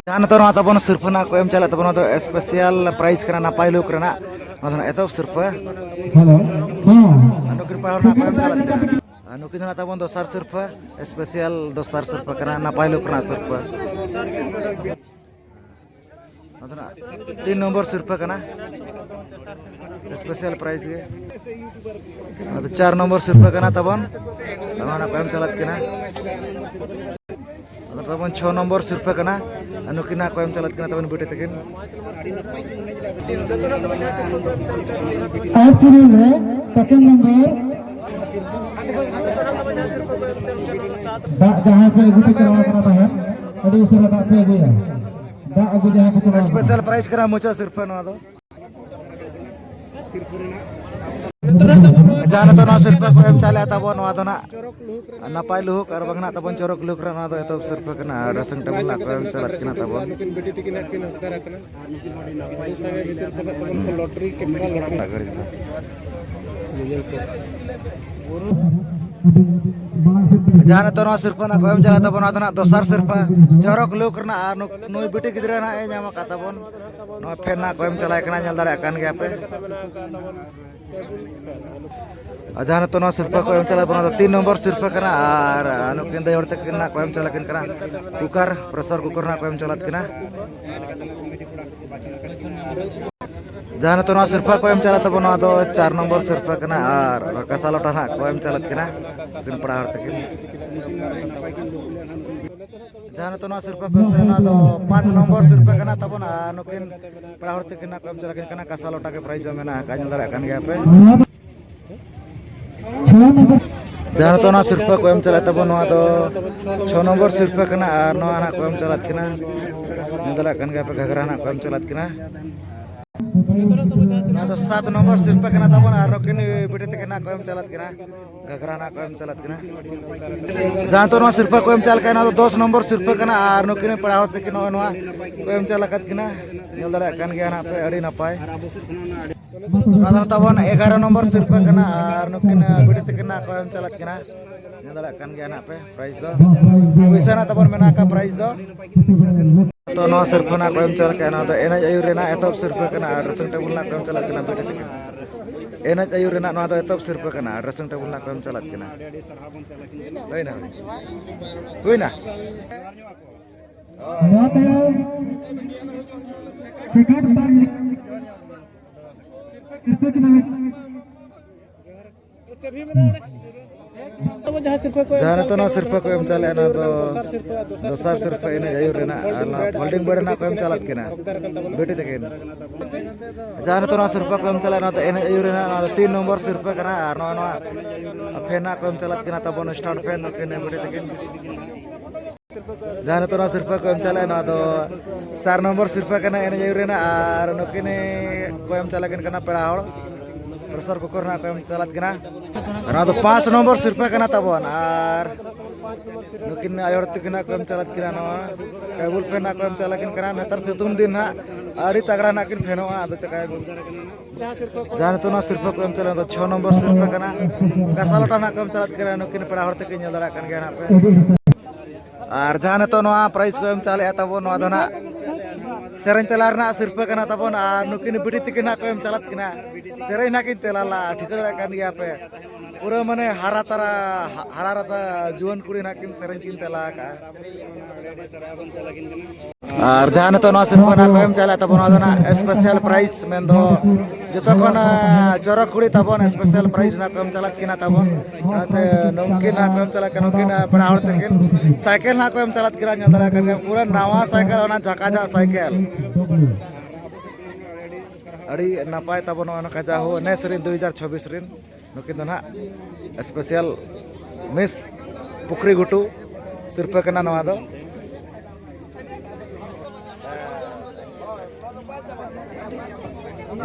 ᱡᱟᱦᱟᱸ ᱱᱤᱛᱚᱜ ᱱᱚᱣᱟ ᱛᱟᱵᱚᱱ ᱥᱤᱨᱯᱷᱟᱹ ᱱᱟᱜ ᱠᱚ ᱮᱢ ᱪᱟᱞᱟᱜ ᱛᱟᱵᱚᱱᱟ, ᱱᱚᱣᱟ ᱫᱚ special prize ᱠᱟᱱᱟ, ᱱᱟᱯᱟᱭ ᱞᱩᱠ ᱨᱮᱱᱟᱜ, ᱱᱚᱣᱟ ᱫᱚ ᱱᱟᱜ ᱮᱛᱚᱦᱚᱵ ᱥᱤᱨᱯᱷᱟᱹ᱾ ᱦᱮᱞᱳ᱾ ᱦᱮᱸ᱾ ᱟᱨ ᱱᱩᱠᱤᱱ ᱯᱟᱲᱦᱟᱣ ᱨᱮᱱᱟᱜ ᱠᱚ ᱮᱢ ᱪᱟᱞᱟᱜ ᱠᱟᱱᱟ᱾ ᱟᱨ ᱱᱩᱠᱤᱱ ᱫᱚ ᱱᱟᱜ ᱛᱟᱵᱚᱱ ᱫᱚᱥᱟᱨ ᱥᱤᱨᱯᱷᱟᱹ, special ᱫᱚᱥᱟᱨ ᱥᱤᱨᱯᱷᱟᱹ ᱠᱟᱱᱟ, ᱱᱟᱯᱟᱭ ᱞᱩᱠ ᱨᱮᱱᱟᱜ ᱥᱤᱨᱯᱷᱟᱹ᱾ ᱱᱚᱣᱟ ᱫᱚ ᱱᱟᱜ ᱛᱤᱱ ᱱᱚᱢᱵᱚᱨ ᱥᱤᱨᱯᱷᱟᱹ ᱠᱟᱱᱟ, special prize ᱜᱮ᱾ ᱟᱫᱚ ᱪᱟᱨ ᱱᱚᱢᱵᱚᱨ ᱥᱤᱨᱯᱷᱟᱹ ᱠᱟᱱᱟ ᱛᱟᱵᱚᱱ, ᱱᱚᱣᱟ ᱱᱟᱜ ᱠᱚ ᱮᱢ ᱪᱟᱞᱟᱜ ᱠᱟᱱᱟ᱾ ᱟᱫᱚ ᱛᱟᱵᱚᱱ ᱪᱷᱚ ᱱᱚᱢᱵᱚᱨ ᱥᱤᱨᱯᱷᱟᱹ ᱠᱟᱱᱟ, ᱟᱨ ᱱᱩᱠᱤᱱ ᱱᱟᱜ ᱠᱚ ᱮᱢ ᱪᱟᱞᱟᱜ ᱠᱟᱱᱟ ᱛᱟᱵᱚᱱ ᱵᱤᱴᱤ ᱛᱟᱹᱠᱤᱱ᱾ ᱟᱨ serial ᱨᱮ second number ᱫᱟᱜ ᱡᱟᱦᱟᱸᱭ ᱯᱮ ᱟᱹᱜᱩ ᱯᱮ ᱪᱟᱞᱟᱣ ᱠᱟᱱᱟ ᱛᱟᱦᱮᱸᱫ, ᱟᱹᱰᱤ ᱩᱥᱟᱹᱨᱟ ᱫᱟᱜ ᱯᱮ ᱟᱹᱜᱩᱭᱟ᱾ ᱫᱟᱜ ᱟᱹᱜᱩ ᱡᱟᱦᱟᱸᱭ ᱯᱮ ᱪᱟᱞᱟᱣ ᱠᱟᱱᱟ᱾ Special prize ᱠᱟᱱᱟ ᱢᱩᱪᱟᱹᱫ ᱥᱤᱨᱯᱷᱟᱹ ᱱᱚᱣᱟ ᱫᱚ᱾ ᱡᱟᱦᱟᱸ ᱱᱤᱛᱚᱜ ᱱᱚᱣᱟ ᱥᱤᱨᱯᱷᱟᱹ ᱠᱚ ᱮᱢ ᱪᱟᱞᱮᱫᱼᱟ ᱛᱟᱵᱚᱱ, ᱱᱚᱣᱟ ᱫᱚ ᱱᱟᱜ ᱱᱟᱯᱟᱭ ᱞᱩᱦᱩᱠ ᱟᱨ ᱵᱟᱝ ᱱᱟᱜ ᱛᱟᱵᱚᱱ ᱪᱚᱨᱚᱠ ᱞᱩᱦᱩᱠ ᱨᱮ ᱱᱚᱣᱟ ᱫᱚ ᱮᱛᱚᱦᱚᱵ ᱥᱤᱨᱯᱷᱟᱹ ᱠᱟᱱᱟ᱾ ᱟᱨ dressing table ᱱᱟᱜ ᱠᱚ ᱮᱢ ᱪᱟᱞᱟᱜ ᱠᱟᱱᱟ ᱛᱟᱵᱚᱱ᱾ ᱱᱩᱠᱤᱱ ᱵᱤᱴᱤ ᱛᱟᱹᱠᱤᱱ ᱟᱹᱠᱤᱱ ᱦᱚᱸ ᱟᱹᱰᱤ ᱥᱟᱸᱜᱮ ᱵᱷᱤᱛᱤᱨ ᱠᱷᱚᱱᱟᱜ ᱛᱟᱵᱚᱱ ᱠᱚ lottery ᱠᱮᱫ ᱠᱚᱣᱟ, lottery᱾ ᱡᱟᱦᱟᱸ ᱱᱤᱛᱚᱜ ᱱᱚᱣᱟ ᱥᱤᱨᱯᱷᱟᱹ ᱱᱟᱜ ᱠᱚ ᱮᱢ ᱪᱟᱞᱟᱜ ᱛᱟᱵᱚᱱᱟ, ᱟᱫᱚ ᱱᱟᱜ ᱫᱚᱥᱟᱨ ᱥᱤᱨᱯᱷᱟᱹ ᱪᱚᱨᱚᱠ ᱞᱩᱠ ᱨᱮᱱᱟᱜ, ᱟᱨ ᱱᱩ-, ᱱᱩᱭ ᱵᱤᱴᱤ ᱜᱤᱫᱽᱨᱟᱹ ᱱᱟᱜ ᱮ ᱧᱟᱢ ᱟᱠᱟᱫ ᱛᱟᱵᱚᱱ ᱱᱚᱣᱟ fan ᱱᱟᱜ ᱠᱚ ᱮᱢ ᱪᱟᱞᱟᱜ ᱠᱟᱱᱟ, ᱧᱮᱞ ᱫᱟᱲᱮᱭᱟᱜ ᱠᱟᱱ ᱜᱮᱭᱟ ᱯᱮ᱾ ᱟᱨ ᱡᱟᱦᱟᱸ ᱱᱤᱛᱚᱜ ᱱᱚᱣᱟ ᱥᱤᱨᱯᱷᱟᱹ ᱠᱚ ᱮᱢ ᱪᱟᱞᱟᱜ ᱠᱟᱱᱟ, ᱚᱱᱟ ᱫᱚ ᱛᱤᱱ ᱱᱚᱢᱵᱚᱨ ᱥᱤᱨᱯᱷᱟᱹ ᱠᱟᱱᱟ᱾ ᱟᱨ ᱱᱩᱠᱤᱱ ᱫᱟᱹᱭ ᱦᱚᱲ ᱛᱟᱹᱠᱤᱱ ᱱᱟᱜ ᱠᱚ ᱮᱢ ᱪᱟᱞᱟᱜ ᱠᱤᱱ ᱠᱟᱱᱟ ᱠᱩᱠᱟᱨ, pressure cooker ᱱᱟᱜ ᱠᱚ ᱮᱢ ᱪᱟᱞᱟᱜ ᱠᱤᱱᱟ᱾ ᱡᱟᱦᱟᱸ ᱱᱤᱛᱚᱜ ᱱᱚᱣᱟ ᱥᱤᱨᱯᱷᱟᱹ ᱠᱚ ᱮᱢ ᱪᱟᱞᱟᱜ ᱛᱟᱵᱚᱱᱟ, ᱱᱚᱣᱟ ᱫᱚ ᱪᱟᱨ ᱱᱚᱢᱵᱚᱨ ᱥᱤᱨᱯᱷᱟᱹ ᱠᱟᱱᱟ᱾ ᱟᱨ ᱠᱟᱸᱥᱟ ᱞᱚᱴᱟ ᱱᱟᱜ ᱠᱚ ᱮᱢ ᱪᱟᱞᱟᱜ ᱠᱤᱱᱟ ᱱᱩᱠᱤᱱ ᱯᱮᱲᱟ ᱦᱚᱲ ᱛᱟᱹᱠᱤᱱ᱾ ᱡᱟᱦᱟᱸ ᱱᱤᱛᱚᱜ ᱱᱚᱣᱟ ᱥᱤᱨᱯᱷᱟᱹ ᱠᱚ ᱮᱢ ᱪᱟᱞᱟᱜ, ᱱᱚᱣᱟ ᱫᱚ ᱯᱟᱸᱪ ᱱᱚᱢᱵᱚᱨ ᱥᱤᱨᱯᱷᱟᱹ ᱠᱟᱱᱟ ᱛᱟᱵᱚᱱ᱾ ᱟᱨ ᱱᱩᱠᱤᱱ ᱯᱮᱲᱟ ᱦᱚᱲ ᱛᱟᱹᱠᱤᱱ ᱱᱟᱜ ᱠᱚ ᱮᱢ ᱪᱟᱞᱟᱜ ᱠᱤᱱ ᱠᱟᱱᱟ, ᱠᱟᱸᱥᱟ ᱞᱚᱴᱟ ᱜᱮ prize ᱦᱚᱸ ᱢᱮᱱᱟᱜ ᱟᱠᱟᱫ, ᱧᱮᱞ ᱫᱟᱲᱮᱭᱟᱜ ᱠᱟᱱ ᱜᱮᱭᱟ ᱯᱮ᱾ ᱡᱟᱦᱟᱸ ᱱᱤᱛᱚᱜ ᱱᱚᱣᱟ ᱥᱤᱨᱯᱷᱟᱹ ᱠᱚ ᱮᱢ ᱪᱟᱞᱟᱜ ᱛᱟᱵᱚᱱ, ᱱᱚᱣᱟ ᱫᱚ ᱪᱷᱚ ᱱᱚᱢᱵᱚᱨ ᱥᱤᱨᱯᱷᱟᱹ ᱠᱟᱱᱟ᱾ ᱟᱨ ᱱᱚᱣᱟ ᱱᱟᱜ ᱠᱚ ᱮᱢ ᱪᱟᱞᱟᱜ ᱠᱤᱱᱟ, ᱧᱮᱞ ᱫᱟᱲᱮᱭᱟᱜ ᱠᱟᱱ ᱜᱮᱭᱟ ᱯᱮ, ᱜᱷᱟᱜᱽᱨᱟ ᱱᱟᱜ ᱠᱚ ᱮᱢ ᱪᱟᱞᱟᱜ ᱠᱤᱱᱟ᱾ ᱫᱚ ᱥᱟᱛ ᱱᱚᱢᱵᱚᱨ ᱥᱤᱨᱯᱟᱹ ᱠᱟᱱᱟ ᱛᱟᱵᱚᱱ, ᱟᱨ ᱱᱩᱠᱤᱱ ᱵᱤᱴᱤ ᱛᱟᱹᱠᱤᱱ ᱦᱟᱸᱜ ᱠᱚ ᱮᱢ ᱪᱟᱞᱟᱜ ᱠᱟᱱᱟ, ᱜᱷᱟᱜᱽᱨᱟ ᱱᱟᱜ ᱠᱚ ᱮᱢ ᱪᱟᱞᱟᱜ ᱠᱟᱱᱟ᱾ ᱡᱟᱦᱟᱸ ᱱᱤᱛᱚᱜ ᱱᱚᱣᱟ ᱥᱤᱨᱯᱟᱹ ᱠᱚ ᱮᱢ ᱪᱟᱞ ᱠᱟᱱᱟ, ᱱᱚᱣᱟ ᱫᱚ ᱫᱚᱥ ᱱᱚᱢᱵᱚᱨ ᱥᱤᱨᱯᱟᱹ ᱠᱟᱱᱟ, ᱟᱨ ᱱᱩᱠᱤᱱ ᱯᱮᱲᱟ ᱦᱚᱲ ᱛᱟᱹᱠᱤᱱ ᱱᱚᱜᱼᱚᱭ ᱱᱚᱣᱟ ᱠᱚ ᱮᱢ ᱪᱟᱞ ᱟᱠᱟᱫ ᱠᱤᱱᱟ, ᱧᱮᱞ ᱫᱟᱲᱮᱭᱟᱜ ᱠᱟᱱ ᱜᱮᱭᱟ ᱱᱟᱜ ᱯᱮ, ᱟᱹᱰᱤ ᱱᱟᱯᱟᱭ᱾ ᱱᱚᱣᱟ ᱫᱚ ᱛᱟᱵᱚᱱ ᱮᱜᱟᱨᱚ ᱱᱚᱢᱵᱚᱨ ᱥᱤᱨᱯᱟᱹ ᱠᱟᱱᱟ, ᱟᱨ ᱱᱩᱠᱤᱱ ᱵᱤᱴᱤ ᱛᱟᱹᱠᱤᱱ ᱱᱟᱜ ᱠᱚ ᱮᱢ ᱪᱟᱞᱟᱜ ᱠᱟᱱᱟ᱾ ᱧᱮᱞ ᱫᱟᱲᱮᱭᱟᱜ ᱠᱟᱱ ᱜᱮᱭᱟ ᱱᱟᱜ ᱯᱮ, ᱯᱨᱟᱭᱤᱡᱽ ᱫᱚ ᱯᱩᱭᱥᱟᱹ ᱱᱟᱜ ᱛᱟᱵᱚᱱ ᱢᱮᱱᱟᱜ ᱟᱠᱟᱫ ᱯᱨᱟᱭᱤᱡᱽ ᱫᱚ᱾ ᱛᱚ, ᱱᱚᱣᱟ ᱥᱤᱨᱯᱟᱹ ᱱᱟᱜ ᱠᱚ ᱮᱢ ᱪᱟᱞ ᱠᱟᱜᱼᱟ, ᱱᱚᱣᱟ ᱫᱚ ᱮᱱᱮᱡ ᱟᱹᱭᱩᱨ ᱨᱮᱱᱟᱜ ᱮᱛᱚᱦᱚᱵ ᱥᱤᱨᱯᱟᱹ ᱠᱟᱱᱟ, ᱟᱨ dressing table ᱱᱟᱜ ᱠᱚ ᱮᱢ ᱪᱟᱞᱟᱜ ᱠᱟᱱᱟ ᱵᱤᱴᱤ ᱛᱟᱹᱠᱤᱱ᱾ ᱮᱱᱮᱡ ᱟᱹᱭᱩᱨ ᱨᱮᱱᱟᱜ ᱱᱚᱣᱟ ᱫᱚ ᱮᱛᱚᱦᱚᱵ ᱥᱤᱨᱯᱟᱹ ᱠᱟᱱᱟ, dressing table ᱱᱟᱜ ᱠᱚ ᱮᱢ ᱪᱟᱞᱟᱜ ᱠᱟᱱᱟ᱾ ᱦᱩᱭᱱᱟ? ᱦᱩᱭᱱᱟ? ᱱᱚᱣᱟ ᱛᱟᱭᱚᱢ second prize ᱥᱤᱨᱯᱟᱹ ᱠᱟᱱᱟ᱾ ᱡᱟᱦᱟᱸ ᱱᱤᱛᱚᱜ ᱱᱚᱣᱟ ᱥᱤᱨᱯᱟᱹ ᱠᱚ ᱮᱢ ᱪᱟᱞᱮᱫᱼᱟ, ᱱᱚᱣᱟ ᱫᱚ ᱫᱚᱥᱟᱨ ᱥᱤᱨᱯᱟᱹ ᱮᱱᱮᱡ ᱟᱹᱭᱩᱨ ᱨᱮᱱᱟᱜ, ᱟᱨ ᱱᱚᱣᱟ folding ᱵᱮᱲ ᱨᱮᱱᱟᱜ ᱠᱚ ᱮᱢ ᱪᱟᱞᱟᱜ ᱠᱟᱱᱟ ᱵᱤᱴᱤ ᱛᱟᱹᱠᱤᱱ᱾ ᱡᱟᱦᱟᱸ ᱱᱤᱛᱚᱜ ᱱᱚᱣᱟ ᱥᱤᱨᱯᱟᱹ ᱠᱚ ᱮᱢ ᱪᱟᱞᱮᱫᱼᱟ, ᱱᱚᱣᱟ ᱫᱚ ᱮᱱᱮᱡ ᱟᱹᱭᱩᱨ ᱨᱮᱱᱟᱜ, ᱱᱚᱣᱟ ᱫᱚ ᱛᱤᱱ ᱱᱚᱢᱵᱚᱨ ᱥᱤᱨᱯᱟᱹ ᱠᱟᱱᱟ, ᱟᱨ ᱱᱚᱣᱟ, ᱱᱚᱣᱟ fan ᱱᱟᱜ ᱠᱚ ᱮᱢ ᱪᱟᱞᱟᱜ ᱠᱟᱱᱟ ᱛᱟᱵᱚᱱ, stand fan ᱱᱩᱠᱤᱱ ᱵᱤᱴᱤ ᱛᱟᱹᱠᱤᱱ᱾ ᱡᱟᱦᱟᱸ ᱱᱤᱛᱚᱜ ᱱᱚᱣᱟ ᱥᱤᱨᱯᱟᱹ ᱠᱚ ᱮᱢ ᱪᱟᱞᱮᱫᱼᱟ, ᱱᱚᱣᱟ ᱫᱚ ᱪᱟᱨ ᱱᱚᱢᱵᱚᱨ ᱥᱤᱨᱯᱟᱹ ᱠᱟᱱᱟ ᱮᱱᱮᱡ ᱟᱹᱭᱩᱨ ᱨᱮᱱᱟᱜ, ᱟᱨ ᱱᱩᱠᱤᱱ ᱠᱚ ᱮᱢ ᱪᱟᱞᱟᱜ ᱠᱟᱱᱟ ᱯᱮᱲᱟ ᱦᱚᱲ, pressure cooker ᱱᱟᱜ ᱠᱚ ᱮᱢ ᱪᱟᱞᱟᱜ ᱠᱟᱱᱟ᱾ ᱱᱚᱣᱟ ᱫᱚ ᱯᱟᱸᱪ ᱱᱚᱢᱵᱚᱨ ᱥᱤᱨᱯᱟᱹ ᱠᱟᱱᱟ ᱛᱟᱵᱚᱱ, ᱟᱨ ᱱᱩᱠᱤᱱ ᱟᱭᱳ ᱦᱚᱲ ᱛᱟᱹᱠᱤᱱ ᱱᱟᱜ ᱠᱚ ᱮᱢ ᱪᱟᱞᱟᱜ ᱠᱟᱱᱟ ᱱᱚᱣᱟ table fan ᱱᱟᱜ ᱠᱚ ᱮᱢ ᱪᱟᱞᱟᱜ ᱠᱟᱱᱟ᱾ ᱱᱮᱛᱟᱨ ᱥᱤᱛᱩᱝ ᱫᱤᱱ ᱱᱟᱜ ᱟᱹᱰᱤ ᱛᱟᱜᱲᱟ ᱱᱟᱜ ᱠᱤᱱ ᱯᱷᱮᱱᱚᱜᱼᱟ, ᱟᱫᱚ ᱪᱟᱠᱟᱭ ᱡᱟᱦᱟᱸ ᱱᱤᱛᱚᱜ ᱱᱚᱣᱟ ᱥᱤᱨᱯᱟᱹ ᱠᱚ ᱮᱢ ᱪᱟᱞᱟᱜ, ᱫᱚ ᱪᱷᱚ ᱱᱚᱢᱵᱚᱨ ᱥᱤᱨᱯᱟᱹ ᱠᱟᱱᱟ, ᱜᱟᱥᱟ ᱞᱚᱴᱟ ᱱᱟᱜ ᱠᱚ ᱮᱢ ᱪᱟᱞᱟᱜ ᱠᱟᱱᱟ, ᱱᱩᱠᱤᱱ ᱯᱮᱲᱟ ᱦᱚᱲ ᱛᱟᱹᱠᱤᱱ ᱧᱮᱞ ᱫᱟᱲᱮᱭᱟᱜ ᱠᱟᱱ ᱜᱮᱭᱟ ᱱᱟᱜ ᱯᱮ᱾ ᱟᱨ ᱡᱟᱦᱟᱸ ᱱᱤᱛᱚᱜ ᱱᱚᱣᱟ prize ᱠᱚ ᱮᱢ ᱪᱟᱞᱮᱫᱼᱟ ᱛᱟᱵᱚᱱ, ᱱᱚᱣᱟ ᱫᱚ ᱱᱟᱜ ᱥᱮᱨᱮᱧ ᱛᱮᱞᱟ ᱨᱮᱱᱟᱜ ᱥᱤᱨᱯᱟᱹ ᱠᱟᱱᱟ ᱛᱟᱵᱚᱱ, ᱟᱨ ᱱᱩᱠᱤᱱ ᱵᱤᱴᱤ ᱛᱟᱹᱠᱤᱱ ᱱᱟᱜ ᱠᱚ ᱮᱢ ᱪᱟᱞᱟᱜ ᱠᱤᱱᱟ, ᱥᱮᱨᱮᱧ ᱱᱟᱜ ᱠᱤᱱ ᱛᱮᱞᱟ ᱞᱟ, ᱴᱷᱤᱠᱟᱹ ᱫᱟᱲᱮᱭᱟᱜ ᱠᱟᱱ ᱜᱮᱭᱟ ᱯᱮ᱾ ᱯᱩᱨᱟᱹ ᱢᱟᱱᱮ ᱦᱟᱨᱟ ᱛᱟᱨᱟ, ᱦᱟ-, ᱦᱟᱨᱟ ᱨᱟᱛᱟ ᱡᱩᱣᱟᱹᱱ ᱠᱩᱲᱤ ᱱᱟᱜ ᱠᱤᱱ ᱥᱮᱨᱮᱧ ᱠᱤᱱ ᱛᱮᱞᱟ ᱟᱠᱟᱜᱼᱟ᱾ ᱟᱨ ᱡᱟᱦᱟᱸ ᱱᱤᱛᱚᱜ ᱱᱚᱣᱟ ᱥᱤᱨᱯᱟᱹ ᱱᱟᱜ ᱠᱚ ᱮᱢ ᱪᱟᱞᱮᱫ ᱛᱟᱵᱚᱱᱟ, ᱚᱱᱟ ᱫᱚ ᱱᱟᱜ special prize ᱢᱮᱱᱫᱚ ᱡᱚᱛᱚ ᱠᱷᱚᱱ, ᱟᱸ, ᱪᱚᱨᱚᱠ ᱠᱩᱲᱤ ᱛᱟᱵᱚᱱ special prize ᱱᱟᱜ ᱠᱚ ᱮᱢ ᱪᱟᱞᱟᱜ ᱠᱤᱱᱟ ᱛᱟᱵᱚᱱ᱾ ᱪᱮᱫᱟᱜ ᱥᱮ ᱱᱩᱝᱠᱤᱱ ᱱᱟᱜ ᱠᱚ ᱮᱢ ᱪᱟᱞᱟᱜ ᱠᱟᱱᱟ, ᱱᱩᱝᱠᱤᱱ, ᱟᱸ, ᱯᱮᱲᱟ ᱦᱚᱲ ᱛᱟᱹᱠᱤᱱ cycle ᱱᱟᱜ ᱠᱚ ᱮᱢ ᱪᱟᱞᱟᱜ ᱠᱟᱱᱟ, ᱧᱮᱞ ᱫᱟᱲᱮᱭᱟᱜ ᱠᱟᱱ ᱜᱮᱭᱟ, ᱯᱩᱨᱟᱹ ᱱᱟᱣᱟ cycle, ᱚᱱᱟ ᱡᱷᱟᱠᱟ ᱡᱷᱟᱠ cycle᱾ ᱟᱹᱰᱤ ᱱᱟᱯᱟᱭ ᱛᱟᱵᱚᱱ ᱱᱚᱜᱼᱚ ᱱᱚᱝᱠᱟ ᱡᱟᱦᱳ ᱱᱮᱥ ᱨᱮᱱ ᱫᱩ ᱦᱟᱡᱟᱨ ᱪᱷᱟᱵᱵᱤᱥ ᱨᱮᱱ᱾ ᱱᱩᱠᱤᱱ ᱫᱚ ᱱᱟᱦᱟᱜ special Miss ᱯᱩᱠᱷᱨᱤ ᱜᱷᱩᱴᱩ ᱥᱤᱨᱯᱟᱹ ᱠᱟᱱᱟ ᱱᱚᱣᱟ ᱫᱚ᱾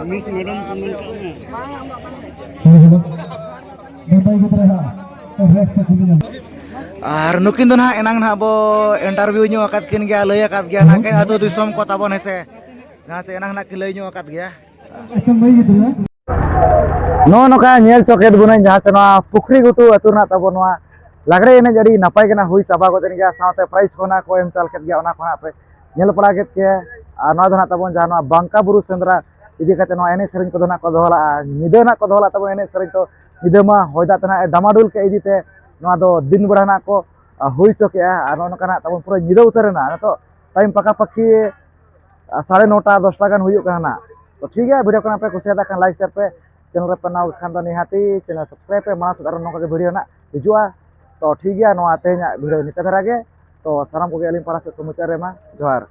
ᱢᱤᱥ ᱢᱮᱰᱟᱢ ᱠᱚ ᱢᱮᱱ ᱠᱟᱜ ᱢᱮ᱾ ᱵᱟᱰᱟᱭ ᱜᱤᱫᱽᱨᱟᱹ ᱦᱟᱸᱜ ᱨᱮᱥ ᱛᱮ ᱠᱩᱞᱤ ᱧᱟᱢ᱾ ᱟᱨ ᱱᱩᱠᱤᱱ ᱫᱚ ᱱᱟᱦᱟᱜ ᱮᱱᱟᱝ ᱱᱟᱦᱟᱜ ᱵᱚ ᱤᱱᱴᱟᱨᱵᱷᱤᱭᱩ ᱧᱚᱜ ᱟᱠᱟᱫ ᱠᱤᱱ ᱜᱮᱭᱟ, ᱞᱟᱹᱭ ᱟᱠᱟᱫ ᱜᱮᱭᱟ ᱱᱟᱦᱟᱜ ᱠᱤᱱ ᱟᱹᱛᱩ ᱫᱤᱥᱚᱢ ᱠᱚ ᱛᱟᱵᱚᱱ, ᱦᱮᱸ ᱥᱮ, ᱡᱟᱦᱟᱸ ᱥᱮ ᱮᱱᱟᱝ ᱱᱟᱦᱟᱜ ᱠᱤᱱ ᱞᱟᱹᱭ ᱧᱚᱜ ᱟᱠᱟᱫ ᱜᱮᱭᱟ᱾ ᱟᱪᱪᱷᱟ, ᱢᱟᱹᱭ ᱜᱤᱫᱽᱨᱟᱹ᱾ ᱱᱚᱜᱼᱚ ᱱᱚᱝᱠᱟ ᱧᱮᱞ ᱪᱚ ᱠᱮᱫ ᱵᱚᱱᱟᱹᱧ ᱡᱟᱦᱟᱸ ᱥᱮ ᱱᱚᱣᱟ ᱯᱩᱠᱷᱨᱤ ᱜᱷᱩᱴᱩ ᱟᱹᱛᱩ ᱨᱮᱱᱟᱜ ᱛᱟᱵᱚᱱ ᱱᱚᱣᱟ ᱞᱟᱜᱽᱲᱮ ᱮᱱᱮᱡ ᱟᱹᱰᱤ ᱱᱟᱯᱟᱭ ᱜᱮ ᱱᱟᱜ ᱦᱩᱭ ᱪᱟᱵᱟ ᱜᱚᱫ ᱮᱱ ᱜᱮᱭᱟ, ᱥᱟᱶᱛᱮ ᱯᱨᱟᱭᱤᱡᱽ ᱠᱚ ᱱᱟᱜ ᱠᱚ ᱮᱢ ᱪᱟᱞ ᱠᱮᱫ ᱜᱮᱭᱟ, ᱚᱱᱟ ᱠᱚ ᱱᱟᱜ ᱯᱮ ᱧᱮᱞ ᱵᱟᱲᱟ ᱠᱮᱫ ᱜᱮᱭᱟ᱾ ᱟᱨ ᱱᱚᱣᱟ ᱫᱚ ᱱᱟᱜ ᱛᱟᱵᱚᱱ ᱡᱟᱦᱟᱸ ᱱᱚᱣᱟ ᱵᱟᱝᱠᱟ ᱵᱩᱨᱩ ᱥᱮᱸᱫᱽᱨᱟ ᱤᱫᱤ ᱠᱟᱛᱮ ᱱᱚᱣᱟ ᱮᱱᱮᱡ ᱥᱮᱨᱮᱧ ᱠᱚᱫᱚ ᱱᱟᱜ ᱠᱚ ᱫᱚᱦᱚ ᱞᱟᱜᱼᱟ, ᱧᱤᱫᱟᱹ ᱱᱟᱜ ᱠᱚ ᱫᱚᱦᱚ ᱞᱟᱜᱼᱟ ᱛᱟᱵᱚᱱ ᱮᱱᱮᱡ ᱥᱮᱨᱮᱧ ᱠᱚ᱾ ᱧᱤᱫᱟᱹ ᱢᱟ ᱦᱚᱭ ᱫᱟᱜ ᱛᱮ ᱱᱟᱜ ᱮ ᱰᱟᱢᱟᱰᱳᱞ ᱠᱮᱫ ᱤᱫᱤ ᱛᱮ ᱱᱚᱣᱟ ᱫᱚ ᱫᱤᱱ ᱵᱮᱲᱟ ᱱᱟᱜ ᱠᱚ, ᱟ, ᱦᱩᱭ ᱦᱚᱪᱚ ᱠᱮᱜᱼᱟ᱾ ᱟᱨ ᱱᱚᱜᱼᱚ ᱱᱚᱝᱠᱟ ᱱᱟᱜ ᱛᱟᱵᱚᱱ ᱯᱩᱨᱟᱹ ᱧᱤᱫᱟᱹ ᱩᱛᱟᱹᱨ ᱮᱱᱟ᱾ ᱱᱤᱛᱚᱜ ᱴᱟᱭᱤᱢ ᱯᱟᱠᱟ ᱯᱟᱠᱤ ᱟᱨ ᱥᱟᱲᱮ ᱱᱚᱴᱟ, ᱫᱚᱥᱴᱟ ᱜᱟᱱ ᱦᱩᱭᱩᱜ ᱠᱟᱱᱟ ᱱᱟᱜ᱾ ᱛᱚ ᱴᱷᱤᱠ ᱜᱮᱭᱟ, ᱵᱷᱤᱰᱤᱭᱳ ᱠᱚ ᱱᱟᱜ ᱯᱮ ᱠᱩᱥᱤᱭᱟᱫᱟ ᱠᱷᱟᱱ ᱞᱟᱭᱤᱠ, ᱥᱮᱭᱟᱨ ᱯᱮ, ᱪᱮᱱᱮᱞ ᱨᱮ ᱯᱮ ᱱᱟᱣᱟ ᱠᱷᱟᱱ ᱫᱚ ᱱᱤᱦᱟᱹᱛᱤ ᱪᱮᱱᱮᱞ ᱥᱟᱵᱥᱠᱨᱟᱭᱤᱵ ᱯᱮ᱾ ᱢᱟᱲᱟᱝ ᱥᱮᱫ ᱟᱨᱚ ᱱᱚᱝᱠᱟ ᱜᱮ ᱵᱷᱤᱰᱤᱭᱳ ᱱᱟᱜ ᱦᱤᱡᱩᱜᱼᱟ᱾ ᱛᱚ ᱴᱷᱤᱠ ᱜᱮᱭᱟ, ᱱᱚᱣᱟ ᱛᱮᱦᱮᱧᱟᱜ ᱵᱷᱤᱰᱤᱭᱳ ᱱᱤᱝᱠᱟᱹ ᱫᱷᱟᱨᱟ ᱜᱮ᱾ ᱛᱚ ᱥᱟᱱᱟᱢ ᱠᱚᱜᱮ ᱟᱹᱞᱤᱧ ᱯᱟᱦᱴᱟ ᱥᱮᱫ ᱠᱷᱚᱱ ᱢᱩᱪᱟᱹᱫ ᱨᱮ ᱢᱟ ᱡᱚᱦᱟᱨ᱾